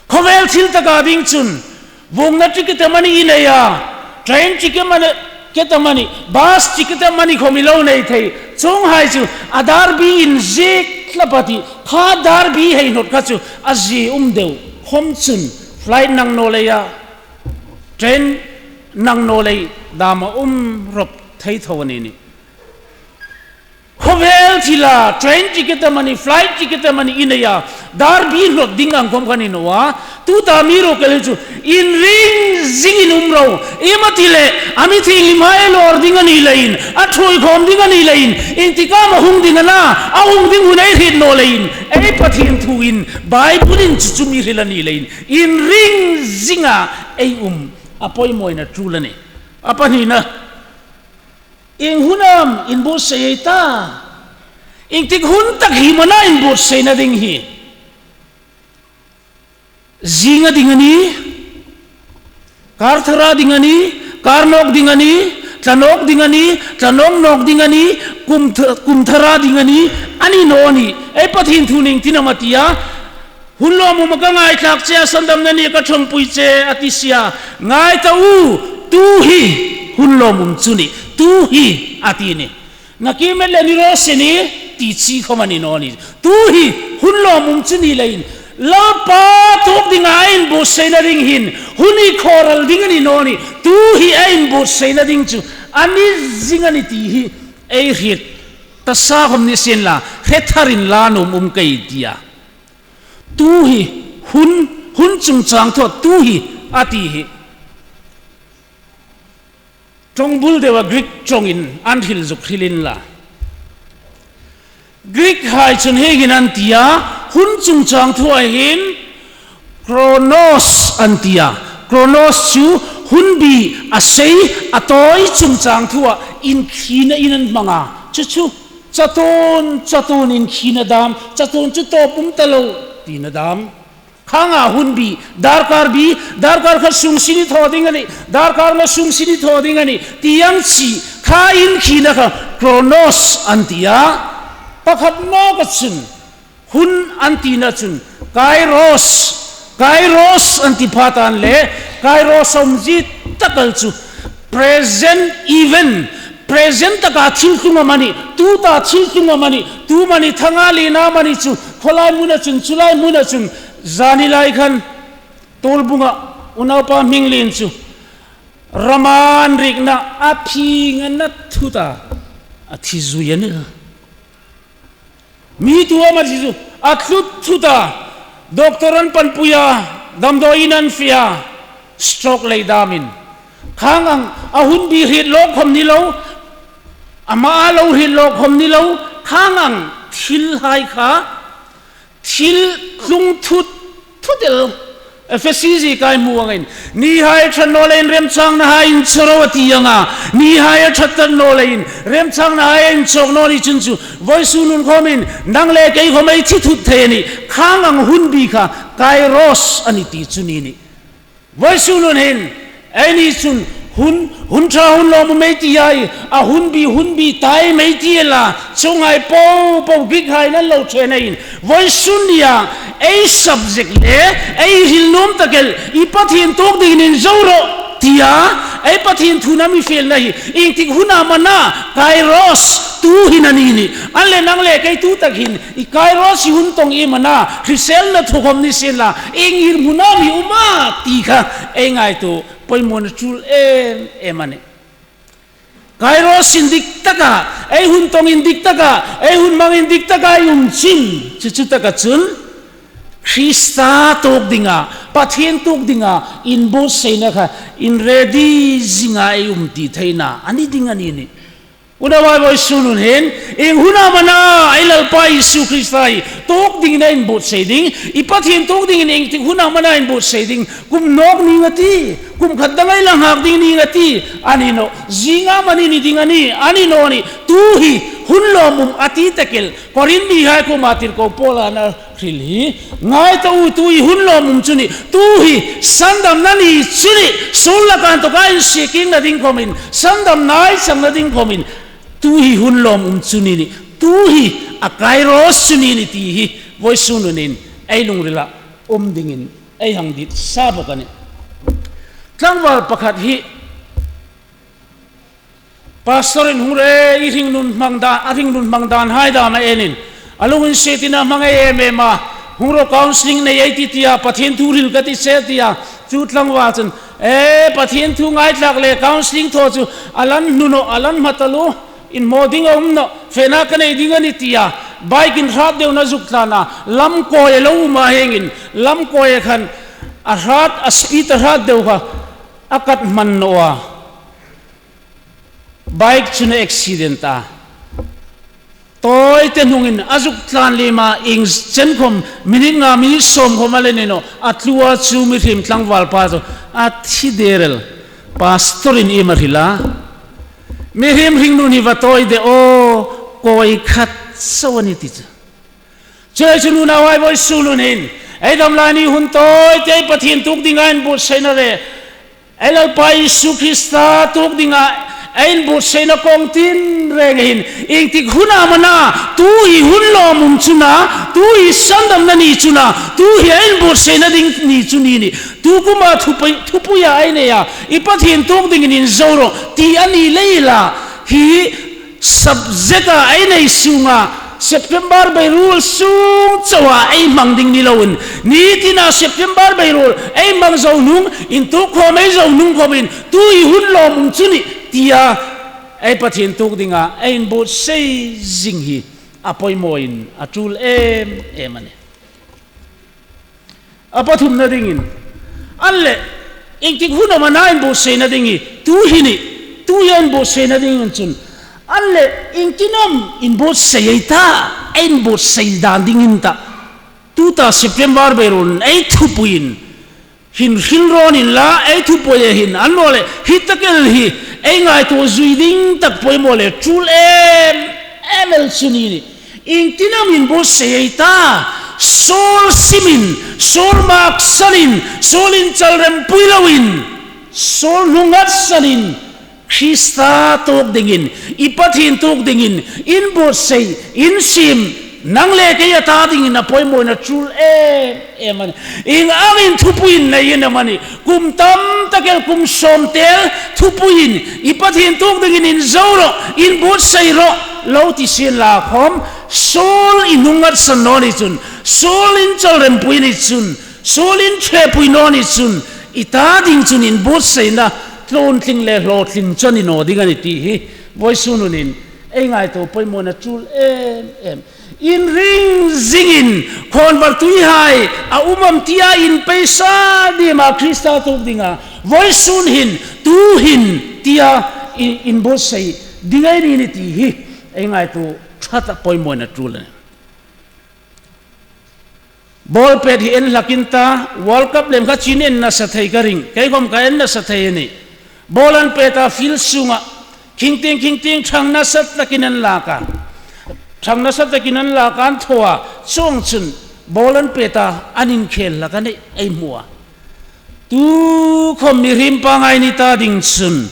Khawvel thil taka ding chun, vuongna ticket amani i nei a, train ticket amani, ticket amani, bus ticket amani khom i lo nei thei. Chuonghai chu a darbi inziek hlak a tih, kha darbi hei hnawt kha chu a zie um deu khom chun flight nang naw leia, train nang naw lei dama um rawp thei tho a ni nih. Khawvel thila train ticket amani, flight ticket amani i nei a, darbi hnawt ding ang khom kha ni naw a, tuta mi ruok el chu inring zingin um ro, iem a ti le, a mi thienghlimhai lawr ding a ni leiin, a ṭhuoi khawm ding a ni leiin, ieng tik am a hung ding a na, a hung ding hun ei hriet naw leiin, ei Pathien thuin, Bible-in chu chu mi hril a ni leiin, inring zinga ei um, a poimaw in a ṭul a nih. A pahnina, ieng hun am inbuotsai ei ta? Ieng tik hun tak hi am a na inbuotsaina ding hi? Zinga ding a nih, kar thara ding a nih, kar nawk ding a nih, tla nawk ding a nih, tla nawk nawk ding a nih, kum th-, kum thara ding a nih, a ni naw nih. Ei Pathien thu ning tin am a ti a? Hun lawmum a ka ngaithlak che a, sandamna ni ka ṭhangpui che a ti si a. Ngai ta u, tu hi hun lawmum chu nih, tu hi a ti nih. Nakie met le ni raw se ni, ti chi khom a ni naw nih. Tu hi hun lawmum chu ni leiin, Lalpa tuok dinga a inbuotsaina ding hin, hun hi khawral ding a ni naw nih. Tu hi a inbuotsaina ding chu a ni zing a nih ti hi ei hriet ta sa khom ni sien la, hre tharin la nuom um ka ti a. Tu hi hun, hun chungchang thua tu hi a ti hi. Ṭawngbul deua Greek ṭawngin an hril zuk hril inla. Greek hai chun hieng hin an ti a, hun chungchang thua hin chronos an ti a. Chronos chu hunbi a sei, a tawi chungchang thua inthlina in an hmang a. Chu chu, chatuon, chatuon inthlina dam, chatuon chu tawp um ta lo, tina dam. Khang a hunbi, darkar bi, darkar khat sung sin i thaw ding a nih, darkar nga sung sin i thaw ding a nih, ti ang chi, kha inthlina kha chronos an ti a. Pakhat nawk a chun, hun an tina chun, kairos, kairos an ti pha tan le, kairos a umzie tak el chu, present event, present taka thil tlung amanih, tuta thil tlung amanih, tu mani thanga lina mani chu, khawlai hmuna chun, chulai hmuna chun, zani lai khan, Tuolbunga unaupa Hminglien chu, rama an rikna a phing a na thut a, a thi zui a nih. Mi tu ama chu, a tlut thut a, doctor an panpui a, damdawiin an fe a, stroke lei damin. Khang ang, a hunbi hriet lawk khom ni lo, ama a lo hriet lawk khom ni lo, khang ang, thil hai kha, thil tlung thut, thut el, Efesi zieka ei hmu angin, nihai a ṭhat naw leiin remchangna hai inchaw ro a ti anga, nihai a ṭhat ta naw leiin, remchangna hai inchawk naw ni chun chu, vawisun hun khomin, nang le kei khom ei thi thut thei a nih, khang ang hunbi kha, kairos a ni ti chu ni nih. Vawisun hun hin, eini chun, hun, hun ṭha hun lawmum ei ti a, a hunbi, hunbi tai mei ti a la, chuong hai po, po Greek hai an lo ṭhe nain, vawisun nia, ei subject le, ei hril nuom tak el, i Pathien tuok dingin inzo ro, tia, ei Pathien thu nam i felna hi, ieng tik huna am a na, kairos, tu hin a ni nih, an le nang le kei tu tak hin, i kairos i hun tawng iem a na, hriselna thu khom ni sien la, ieng hmun am i um a, ti kha, ei ngaituo, poimawna tul em em a nih. Kairos indik taka, ei hun tawng indik taka, ei hun hmang indik taka ei um chun, chu chu taka chun, Krista tuok dinga, Pathien tuok dinga, inbuotsaina kha, in ready zinga ei um ti theina, a ni ding a ni nih. Unauhai, vawisun hun hin, ieng huna am a na, ei Lalpa Isu Krista hi, tuok dingin ei inbuotsai ding, i Pathien tuok dingin ieng tik huna am a na inbuotsai ding, kum nawk ning a tih, kum khat dang ei la nghak ding ning a tih, a ni naw, zinga am a ni ni ding a nih, a ni naw a nih, tu hi, hun lawmum a ti tak el, Korinth mihai kuoma tirko Paula'n a hril hi, ngai ta u, tu hi hun lawmum chu nih, tu hi sandamna ni chu nih, suol laka inthawka insiekiengna ding khomin, sandamna ei changna ding khomin, tu hi hun lawmum chu ni nih, tu hi a kairos chu ni nih ti hi, vawisun hunin, ei lungrila um dingin, ei hang dit sa bawk a nih. Tlangval pakhat hi, Pastor-in hung re, i hringnun hmang dan, a hringnun hmang dan hai dam a enin. A lunginsiet tina hmang ei em em a. Hung ro, counselling nei ei ti tia, Pathien thu hril ka ti che tia. Chu tlangval chun, e, Pathien thu ngaithlak le counselling thaw chu a lan hnu naw, a lan hma taluo. Inhmaw ding a um naw, fena ka nei ding a nih tia. Bike-in hrat deuna zuk tlan a. Lam kawi a lo um a, hieng hin. Lam kawi a khan a hrat, a speed a hrat deu kha a kat hman naw a. Bike chun a accident a. Tawite hnungin a zuk tlan liem a, ieng chen khom, minute nga, minute sawm khom a la ni naw. A tlu a chu mihriem tlangval pa chu a thi der el. Pastor-in iem a hril a? Mihriem hringnun hi va tawi de aw, kawi khat chau a nih ti chu. Chuleiin chun unauhai, vawisun hun hin, ei dam lai ni hun tawite ei Pathien tuok dinga inbuotsaina le, ei Lalpa Isu Krista tuok dinga ei inbuotsaina kawng tinreng hin, ieng tik huna am a na, tu hi hun lawmum chu a na, tu hi sandamna ni chu a na, tu hi ei inbuotsaina ding ni chu ni nih. Tu kuma thupui, thupuia ei nei a, i Pathien tuok dingin inzo rawh, ti a ni lei la, hi subject-a ei nei sunga, September beiruol sung chauha ei hmang ding ni loin, ni tina September beiruol ei hmang zo hnung, intuok khawm ei zo hnung khomin, tu hi hun lawmum chu nih, tia ei Pathien tuok dinga ei inbuotsai zing hi a poimawin a tul em em a nih. A pathumna dingin, an leh, iengtik hun am a na inbuotsaina ding hi, tu hi ni, tu hi inbuotsaina dingin chun, an leh, iengtin am inbuotsai ei ta, inbuotsai dan dingin ta, tuta September berun ei thupuiin hin hril rawn inla, ei thupuia hin, annawleh, hi tak el hi ei ngaituo zui ding tak poimaw le tul em em el chu ni ni. Iengtin am inbuotsai ei ta, suol simin, suol maksanin, suol inchalrempui loin, suol hnungatsanin, Krista tuok dingin, i Pathien tuok dingin, inbuotsai, insiem, nang le kei a ta dingin a poimawin a tul em em a nih. Ieng angin thupuiin nei in am a nih. Kum tam tak el, kum sawm tel thupuiin, i Pathien tuok dingin inzo rawh, inbuotsai rawh, lo ti sienla khawm, suol inhnungatsan naw ni chun, suol inchalrempui ni chun, suol inṭhepui naw ni chun, i ta ding chun inbuotsaina, tluontling le hlawtling chu a ni naw ding a nih ti hi, vawisun hunin, ei ngaituo poimawin a tul em em. Inring zingin, khawnvartuihai, a um am tia inpeisa dima Krista tuok dinga, vawisun hin, tu hin, tia, i, inbuotsai ding ei ni ni ti hi, ei ngaituo ṭhat a poimawin a tul a nih. Ball pet hi en hlakin ta, World Cup lem kha chin en nasa thei ka ring, kei khawm ka en nasa thei a nih. Ball an pet a field sunga, khingtieng, khingtieng, ṭhang nasa takin an lak a. Ṭhang nasa takin an lak a, an thaw a, chuongchun ball an pet a, an inkhel hlak a nih, ei hmu a. Tu khawm mihriem pangngai ni ta ding chun,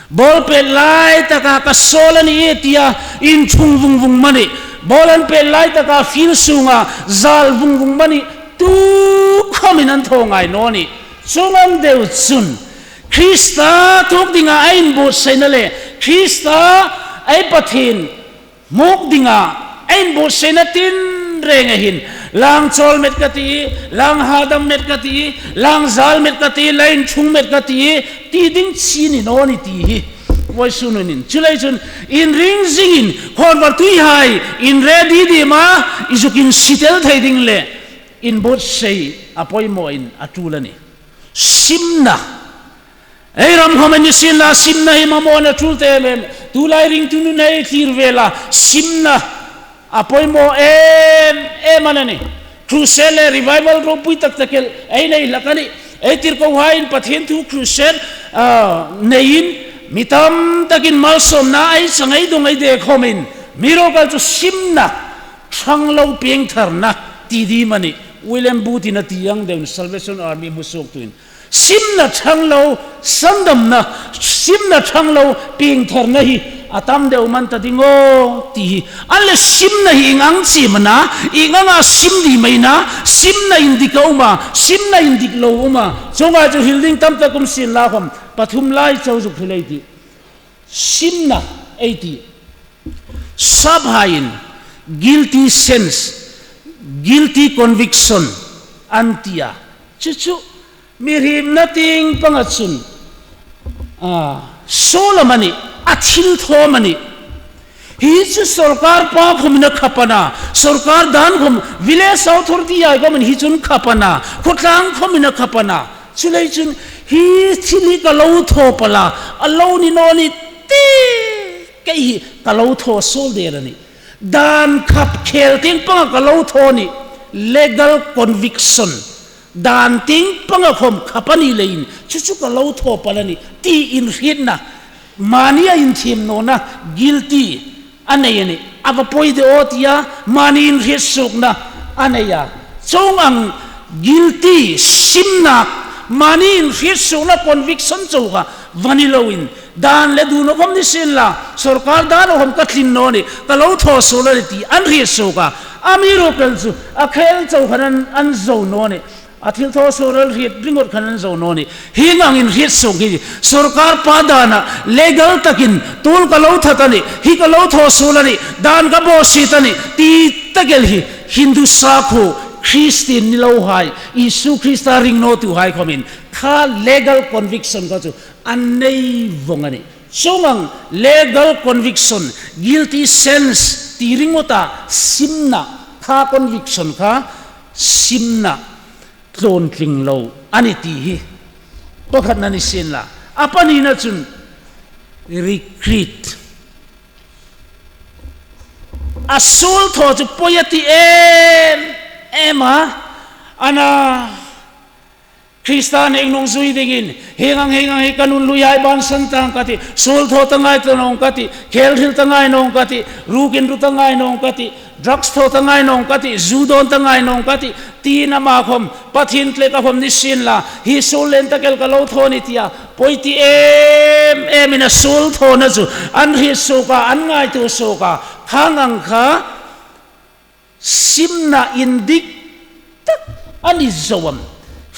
ball pet lai taka ka suol a nih tia inthung vung vung am a nih, ball an pet lai taka field sunga zal vung vung am a nih, tu khawmin an thaw ngai naw nih. Chuong ang deu chun, Krista tuok dinga ei inbuotsaina le, Krista ei Pathien hmuk dinga ei inbuotsaina tinreng a hin, lang chawl met ka ti, lang hadam met ka ti, lang zal met ka ti, lang inthung met ka ti, ti ding chu ni naw ni ti hi, vawisun hunin. Chuleiin chun, inring zingin, khawnvartuihai, inready dima, i zuk insitel thei ding le, inbuotsai a poimawin a tul a nih. Simna. Ei ram khawm ni sienla, simna hi mamawin a tul ta em em. Tulai ringtu nun hei thlir vela, simna a poimaw em em a nih. Crusade le revival ropui tak tak el ei nei hlak a nih. Ei tirkohaiin Pathien thu crusade, ah, neiin, mi tam takin malsawmna ei chang, ei dawng, ei de khawmin, mi ro kal chu simna, ṭhang lo piengtharna ti ding am a nih. William Booth-in a ti ang deuin Salvation Army hmusuoktuin, simna ṭhang lo sandamna, simna ṭhang lo piengtharna hi a tam deu am a ni ta ding aw ti hi. An leh simna hi ieng ang chiem a na, ieng anga sim ding am a na, simna indik a um a, simna indik lo a um a. Chuonga chu hril ding tam tak um sienla khawm, pathum lai chau zuk hril ei tih. Simna ei tih. Saphaiin guilty sense, guilty conviction an ti a. Chu chu, mihriemna tieng panga chun, a, suol am a nih, a thilthaw am a nih. Hi chu sawrkar pa khawmin a khap a na, sawrkar dan khawm, village authority-hai khawmin hi chu an khap a na, khawtlang khawmin a khap a na. Chuleiin chun, hi thil hi ka lo thaw pal a, a lo ni naw ni ti, kei hi ka lo thaw suol der a nih. Dan khap khel tieng panga ka lo thaw a nih, legal conviction. Dan tieng panga khawm khap a ni leiin, chu chu ka lo thaw pal a nih, ti inhrietna. Mani a inthiem nawna, guilty a nei a nih. A va poi de aw tia, mani inhriet suokna a nei a. Chuong ang guilty, simna, mani inhriet suokna conviction chau kha va ni loin, dan le dun khawm ni sienla, sawrkar dan khawm ka tlin naw a nih, ka lo thaw suol a nih ti an hriet suok a. Amiruokchu, a khel chau khan an, an zo naw a nih. A thilthaw suol hriet ringawt khan an zo naw a nih. Hieng ang inhriet suok hi, sawrkar pa dana, legal takin, tuol ka lo that a nih, hi ka lo thaw suol a nih, dan ka bawsiet a nih, ti tak el hi, Hindu sakhuo, Christian ni lohai, Isu Krista ring nawtuhai khawmin, kha legal conviction kha chu an nei vawng a nih. Chuong ang legal conviction, guilty sense ti ringawta simna kha, conviction kha simna tlawn tling lo a ni ti hi pakhatna ni sienla. A pahnina chun regret. A suol thaw chu poi a ti em em a, ana Krista neng nung zui dingin, hieng ang, hieng ang hi ka nun hlui hai bansan tang ka tih, suol thaw ta ngai ta nawng ka tih, khêl hril ta ngai nawng ka tih, rukin ru ta ngai nawng ka tih, drugs thaw ta ngai nawng ka tih, zu dawn ta ngai nawng ka tih, tiin ama khawm, Pathien tlek a khawm ni sienla, hi suol lien tak el ka lo thaw ni tia, poi ti em em in a suol thawna chu an hriet suok a, an ngaituo suok a, khang ang kha simna indik tak a ni zo am?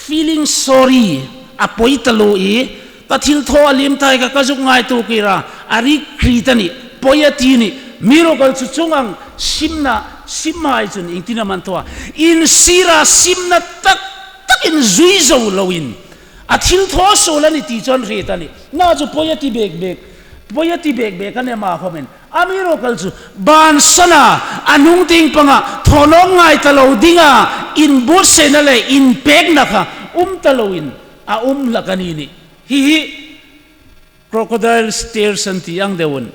Feeling sorry a poi taluo i, ka thil thaw a liem ta hai kha ka zuk ngaituo kir a, a regret a nih, poi a ti a nih. Miracle chu chuong ang simna simhai chun iengtin am an thaw a? Insira simna tak takin zui zo loin a thil thaw suol a ni ti chu an hriet a nih. Nachu poi a ti bek bek, poi a ti bek bek a ni ama khawmin. A miracle chu bansana a hnung tieng panga thaw nawk ngai ta lo dinga inbuotsaina le inpekna kha um ta loin a um hlak a ni nih. Hi hi crocodile tears an ti ang deu a nih.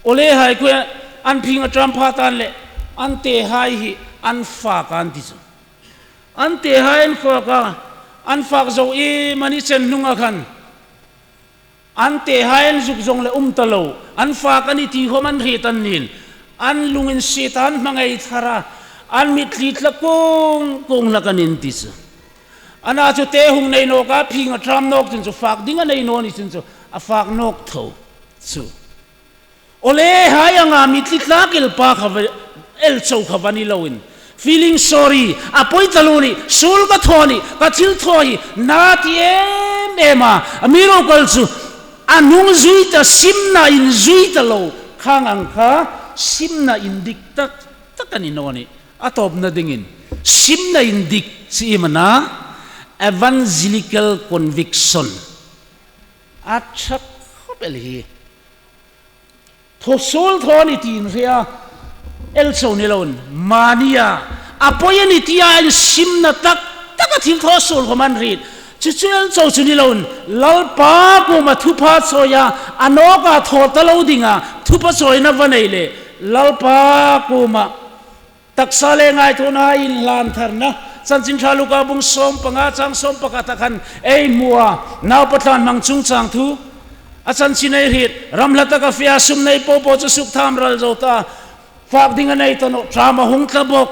Awle hai khuoa an phing a ṭam pha tan le an tehai hi an fak an ti chu. An tehai an fak a, an fak zo iem a ni chen hnunga khan an tehai an zuk zawng le um ta lo, an fak a ni ti khawm an hriet a nih. An lunginsiet a, an hmangai thar a, an mitthli tla kuong kuong hlak an ti chu. Ana chu te hung nei nawk a, phing a ṭam nawk chun chu fak ding a nei naw ni chun chu a fak nawk tho chu. Awle hai anga mitthli tlak el pa kha va, el chau kha va ni loin, feeling sorry a poi taluo a nih, suol ka thaw a nih, ka thil thaw hi, na ti em em a. A miracle chu a hnung zui ta, simna inzui ta lo khang ang kha simna indik tak tak a ni naw a nih. A tawpna dingin simna indik chu iem a na? Evangelical conviction. A ṭha khawp el hi. Thaw suol thaw a nih tiin hre a, el chau ni loin, mani a, a poi a nih tia insimna tak taka thil thaw suol khawm an hriet. Chu chu el chau chu ni loin, Lalpa kuoma thupha chawia, a nawka thaw ta lo dinga thupha chawina va nei le, Lalpa kuoma taksa le ngaituona inhlan tharna, Chanchin Ṭha Luka bung sawm panga chang sawm pakhat a khan ei hmu a, naupa tlan hmang chungchang thu a chanchin ei hriet. Ram hla taka fe a, sum nei po po chu suk tham ral zo ta, fak ding a nei ta nawh, ṭam a hung tla bawk.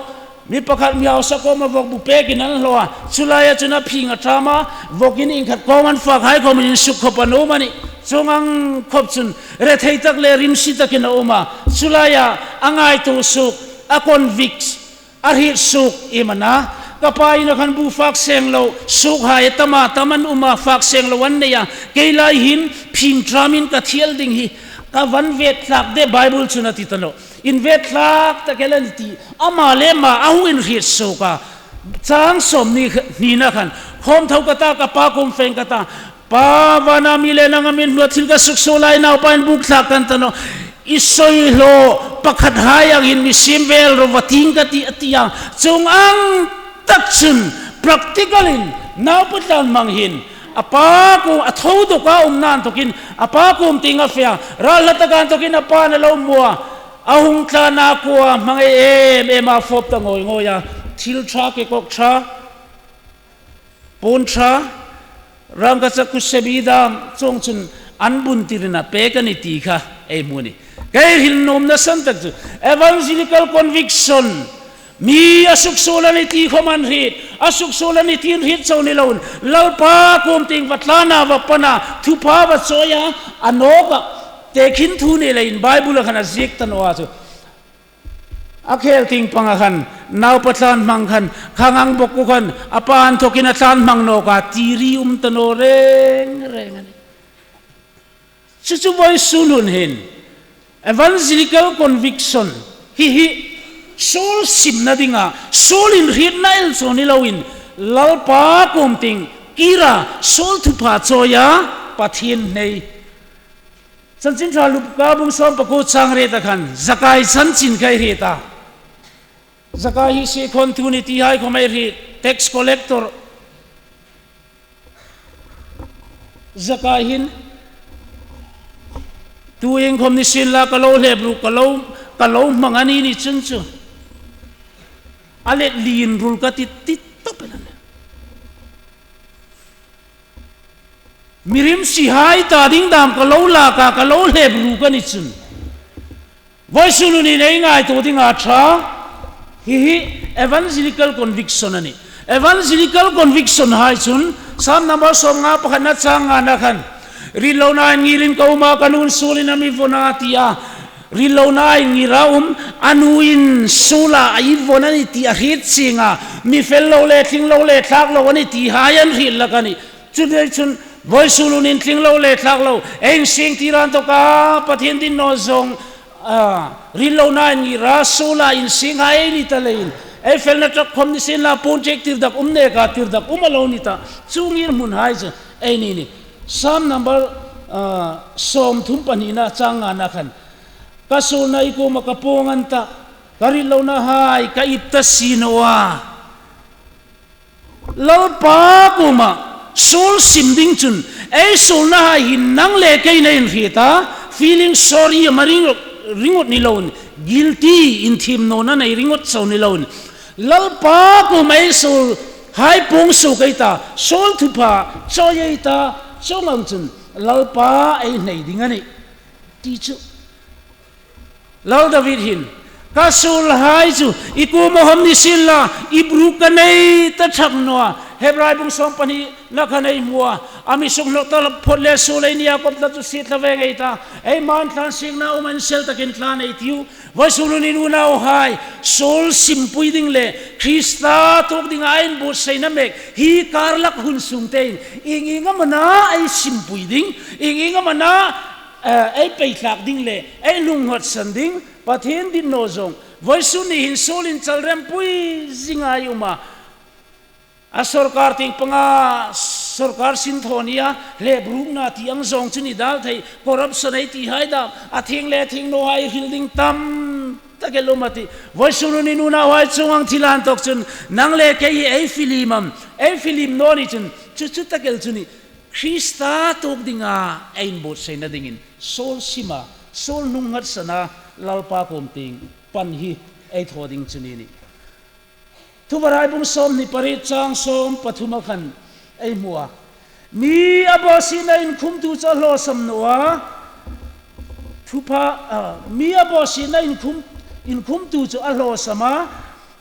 Mi pakhat mi hausa kuoma vawk bu pekin an hlaw a, chu laia chun a phing a ṭam a, vawkin inkhat kuoma an fakhai khawmin insuk khawp an um a nih. Chuong ang khawp chun rethei tak le rimsi takin a um a, chu laia a ngaituo suok, a convict, a hriet suok iem a na? Ka pa ina khan bu fak seng lo suokhai tam a tam an um a, fak seng lo an nei a, kei lai hin phing ṭamin ka thiel ding hi ka va invet thlak de, Bible chun a ti ta nawh. Invet thlak tak el a nih ti ama le ama a hung inhriet suok a. Chang sawmhni, hnina khan khawm tho ka ta, ka pa kuom fe ka ta, Pa, vana mi le nanga mi hnuoia thil ka suksuol lai, naupain buk thlak kan ta nawh. I sawi hlaw pakhat hai ang hin mi siem vel ro va ting ka tih, a ti a. Chuong ang tak chun practical-in naupa tlan hmang hin a pa kuom, a tho dawka um nan tokin a pa kuom tieng a fe a. Ral hla taka intokin a pa a lo hmu a. A hung tlan a, kuoma hmangai em em a fawp ta ngawi ngawi a. Thil ṭha, kekawk ṭha, puon ṭha, rangkachak, kusebi dam chuong chun an bun tirin a pek a nih ti kha ei hmu a nih. Kei hril nuomna san tak chu evangelical conviction, mi a suksuol a nih ti khawm an hriet, a suksuol a nih ti inhriet chau ni loin, Lalpa kuom tieng va tlan a, va pan a, thupha va chawi a, a nawka tekhin thu ni leiin Bible-a khan a ziek ta naw a chu. A khel tieng panga khan naupa tlan hmang khan khang ang bawk khan a pa intokin a tlan hmang nawk a, ti ri um ta naw reng reng a nih. Chu chu vawisun hun hin evangelical conviction hi hi suol simna dinga, suol inhrietna el chau ni loin, Lalpa kuom tieng kir a, suol thupha chawia Pathien hnei. Chanchin Ṭha Luka bung sawm pakuo chang riet a khan Zakai chanchin kha ei hriet a. Zakai hi sie khawn thu ni ti hai khawm ei hriet, tax collector. Zakai hin, tu iengkhawm ni sien la ka lo hlep ru, ka lo, ka lo hmang a ni ni chun chu, a let lien rul ka ti, ti tawp el a nih. Mi rimsi hai ta ding dam ka lo lak a, ka lo hlep ru ka ni chun. Vawisun hun hin ei ngaituo ding a ṭha, hi hi evangelical conviction a nih. Evangelical conviction hai chun, Sam number sawmnga pakhatna chang ngana khan, "Ringlona inngir in ka um a, ka nu'n suolin a mi vawng a," ti a. Ringlona inngir a um, a nu'n suola a i vawng a nih ti a hriet chieng a, mi fel lo le, tling lo le, thlak lo a nih ti hai an hriet hlak a nih. Chuleiin chun, vawisun hun hin tling lo le thlak lo, ei insingtir a inthawka Pathien din naw zawng, a, ringlona inngir a, suola insing hai ei ni ta leiin, ei felna tak khawm ni sien la, puon ṭek tirdak um neka tirdak um a lo ni ta, chu ngirhmun hai chu ei ni a nih. Sam number, a, sawmthum pahnina chang ngana khan, "Ka suolna i kuoma ka puong an ta, ka ringlona hai ka ip ta si naw a." Lalpa kuoma suol sim ding chun, ei suolna hai hin nang le keiin ei inhriet a, feeling sorry a ma ring, ringawt ni loin, guilty, inthiem nawna nei ringawt chau ni loin, Lalpa kuoma ei suol hai puong suok ei ta, suol thupha chawi ei ta, chuong ang chun Lalpa ei hnai ding a nih ti chu. Lal David hin, "Ka suol hai chu i kuoma khawm ni sien la, ip ruk ka nei ta thak naw a." Hebrai bung sawm pahnina khan ei hmu a, "A mi sukhnawt ta phawt le suol ei nia khawm ta chu sie thla ve ngei ta. Ei man tlan siekna um an sel takin tlan ei tiu." Vawisun hun hin unauhai, suol simpui ding le Krista tuok dinga inbuotsaina mek hi karlak hun sung tein, ieng ieng am a na ei simpui ding, ieng ieng am a na, eh, ei peithlak ding le ei lungngatsan ding, Pathien din naw zawng. Vawisun ni hin suolin chal rempui zinga ei um a. A sawrkar tieng panga sawrkar sin thaw nia, hlep rukna ti ang zawng chu ni dal thei, corruption ei ti hai dam, a thieng le thieng nawhai hril ding tam tak el um a tih. Vawisun hun hin unauhai, chuong ang thil a inthawk chun, nang le kei hi ei filim am, ei filim naw ni chun, chu chu tak el chu ni. Krista tuok dinga ei inbuotsaina dingin, suol sima, suol hnunghatsana, Lalpa kuom tieng pan hi ei thaw ding chu ni a nih. Thuvarai bung sawmhni pariet chang sawm pathuma khan ei hmu a. Mi a bawsietna inkhumtu chu a hlawsam naw a. Thupha, a, mi a bawsietna inkhum, inkhumtu chu a hlawsam a.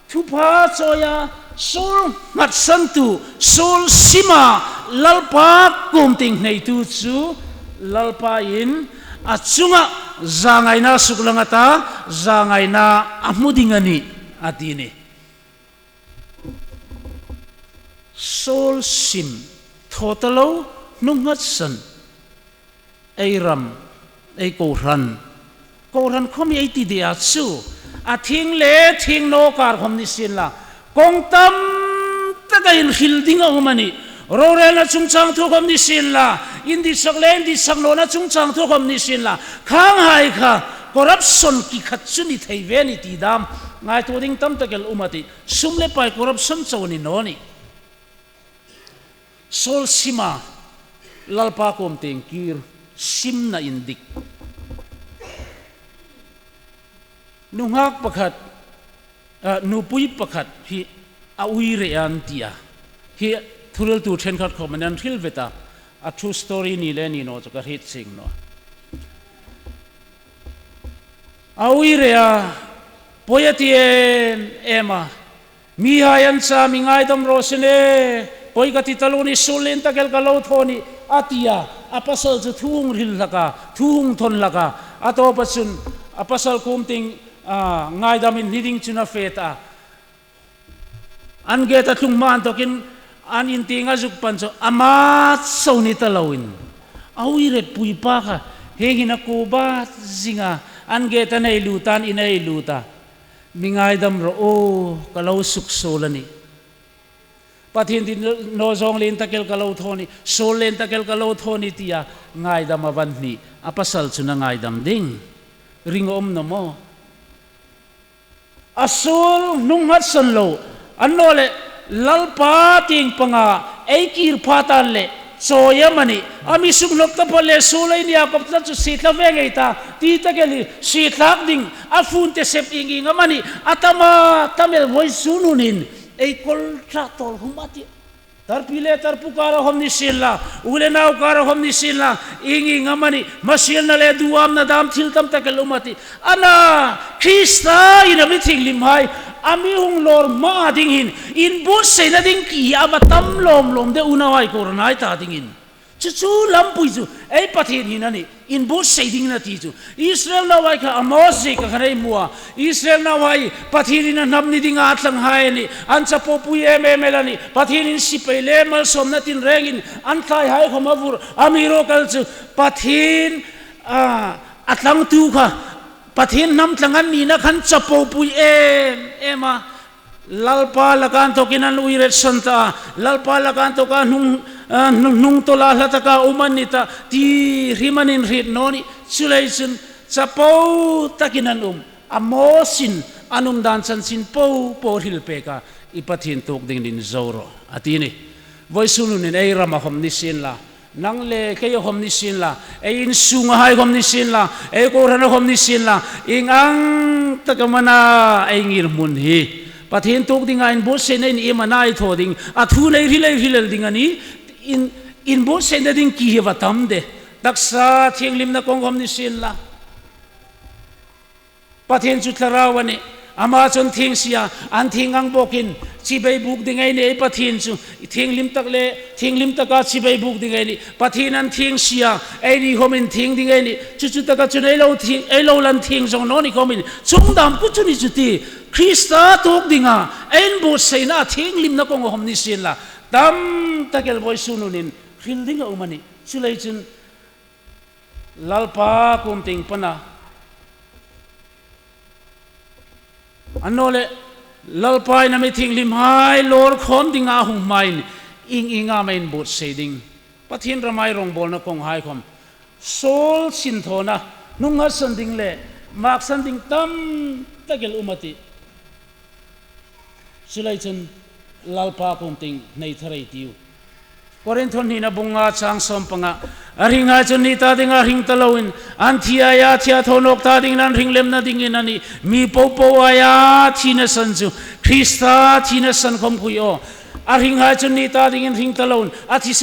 Thupha chawia, suol nghatsantu, suol sima, Lalpa kuom tieng hneitu chu Lalpa'n a chunga zangaina suklang a ta, zangaina a hmu ding a nih, a ti a nih. Suol sim, thaw ta lo, hnunghatsan. Ei ram, ei kohran. Kohran khawm ei ti deu a chu. A thieng le thieng naw kar khawm ni sien la, kawng tam taka inhril ding a um a nih. Rorelna chungchang thu khawm ni sien la, inditsak le inditsak nawna chungchang thu khawm ni sien la, khanghai kha corruption kikhat chu ni thei ve a nih ti dam ngaituo ding tam tak el um a tih. Sum le pai corruption chau ni naw nih. Suol sima, Lalpa kuom tieng kir, simna indik. Nunghak pakhat, a, nupui pakhat hi a uire an ti a. Hi thuhriltu ṭhenkhat khawmin an hril ve ta. A true story ni le ni naw chu ka hriet chieng naw a. A uire a, poi a ti em em a. Mihai an cha, mi ngaidam raw se, poi ka ti taluo ni, suol lien tak el ka lo thaw a nih, a ti a. A pasal chu thu hung hril hlak a, thu hung thawn hlak a. A tawpa chun a pasal kuom tieng, a, ngaidamin hni ding chun a fe ta a. An gate a tlung hma inthawkin an in tieng a zuk pan chu a mat chau ni ta loin, a uire pui pa kha hieng hin a kuo bat zing a, an gate a nei lut a, an in a nei lut a. Mi ngaidam rawh u, ka lo suksuol a nih. Pathien ti naw zawng lien tak el ka lo thaw ni, suol lien tak el ka lo thaw ni tia ngaidam a va hni. A pasal chun a ngaidam ding. Ring a um naw maw? A suol hnung nghatsan lo, annawleh Lalpa tieng panga ei kir pha tan le chawi amanih, a mi suk hnawk ta pha le suol ei nia kawp ta chu sie thla ve ngei ta, ti tak el hi sie thlak ding, a fun te sep ieng ieng amanih, a tam a tam el vawisun hunin ei kawl tah tawl hum a tih. Tarpi le tarpu kara khawm ni sien la, u le nau kara khawm ni sien la, ieng ieng amanih, hmasielna le duamna dam thil tam tak el um a tih. Ana, Krista in a mi thienghlimhai a mi hung lawr hma ding hin, inbuotsaina ding ki hi a va tam lawm lawm de unauhai, kohranhai ta dingin. Chu chu lampui chu ei Pathien hin a nih, inbuotsai dingin a ti chu. Israel nauhai kha Amos ziek a khan ei hmu a. Israel nauhai Pathienin a hnam ni dinga a tlanghai a nih. An chapopui em em el a nih. Pathienin sipai le malsawmna tinrengin an thlaihai khawm a vur. Amiruokchu Pathien, a, a tlangtu kha, Pathien hnam tlang an nina khan chapopui em em a. Lalpa laka inthokin an uiretsan ta, Lalpa laka inthoka hnung, a, hnung, hnungtawla hla taka um an ni ta, ti hrim an inhriet naw nih. Chuleiin chun chapo takin an um. Amosin an um dan chanchin popo hril pek a, i Pathien tuok dingin inzo rawh, a ti a nih. Vawisun hunin ei rama khawm ni sien la, nang le keia khawm ni sien la, ei insungahai khawm ni sien la, ei kohrana khawm ni sien la, ieng ang taka am a na ei ngirhmun hi, Pathien tuok dinga inbuotsaina in iem a na ei thaw ding, a thu nei hril ei hril el ding a nih. In, inbuotsaina ding ki hi va tam de. Taksa thienghlimna kawng khawm ni sien la. Pathien chu thlarau a nih. Ama chun thieng si a, an thieng ang bawkin chibai buk ding ei nih, ei Pathien chu thienghlim tak le, thienghlim taka chibai buk ding ei nih. Pathien an thieng si a, eini khawmin thieng ding ei nih. Chu chu taka chun ei lo thieng, ei lo lan thieng zawng naw ni khawmin, chungdam kut chu ni chu ti. Krista tuok dinga ei inbuotsaina thienghlimna kawng khawm ni sien la, tam tak el vawisun hunin hril ding a um a nih. Chuleiin chun Lalpa kuom tieng pana, annawleh Lalpa in a mi thienghlimhai lawr khawm dinga a hung hmain ieng ieng am ei inbuotsai ding. Pathien rama ei rongbawlna kawnghai khawm suol sinthawna, hnung nghatsan ding le maksan ding tam tak el um a tih. Chuleiin chun Lalpa kuom tieng nei thar ei tiu. Korinth hnina bung nga chang sawm panga, a hringhai chun ni ta dinga hring ta loin, an thi aia thi a thaw nawk ta dingin an hring lemna dingin a nih. Mi popo aia thina san chu Krista thina san khawm khui aw. A hringhai chun ni ta dingin hring ta loin, a thi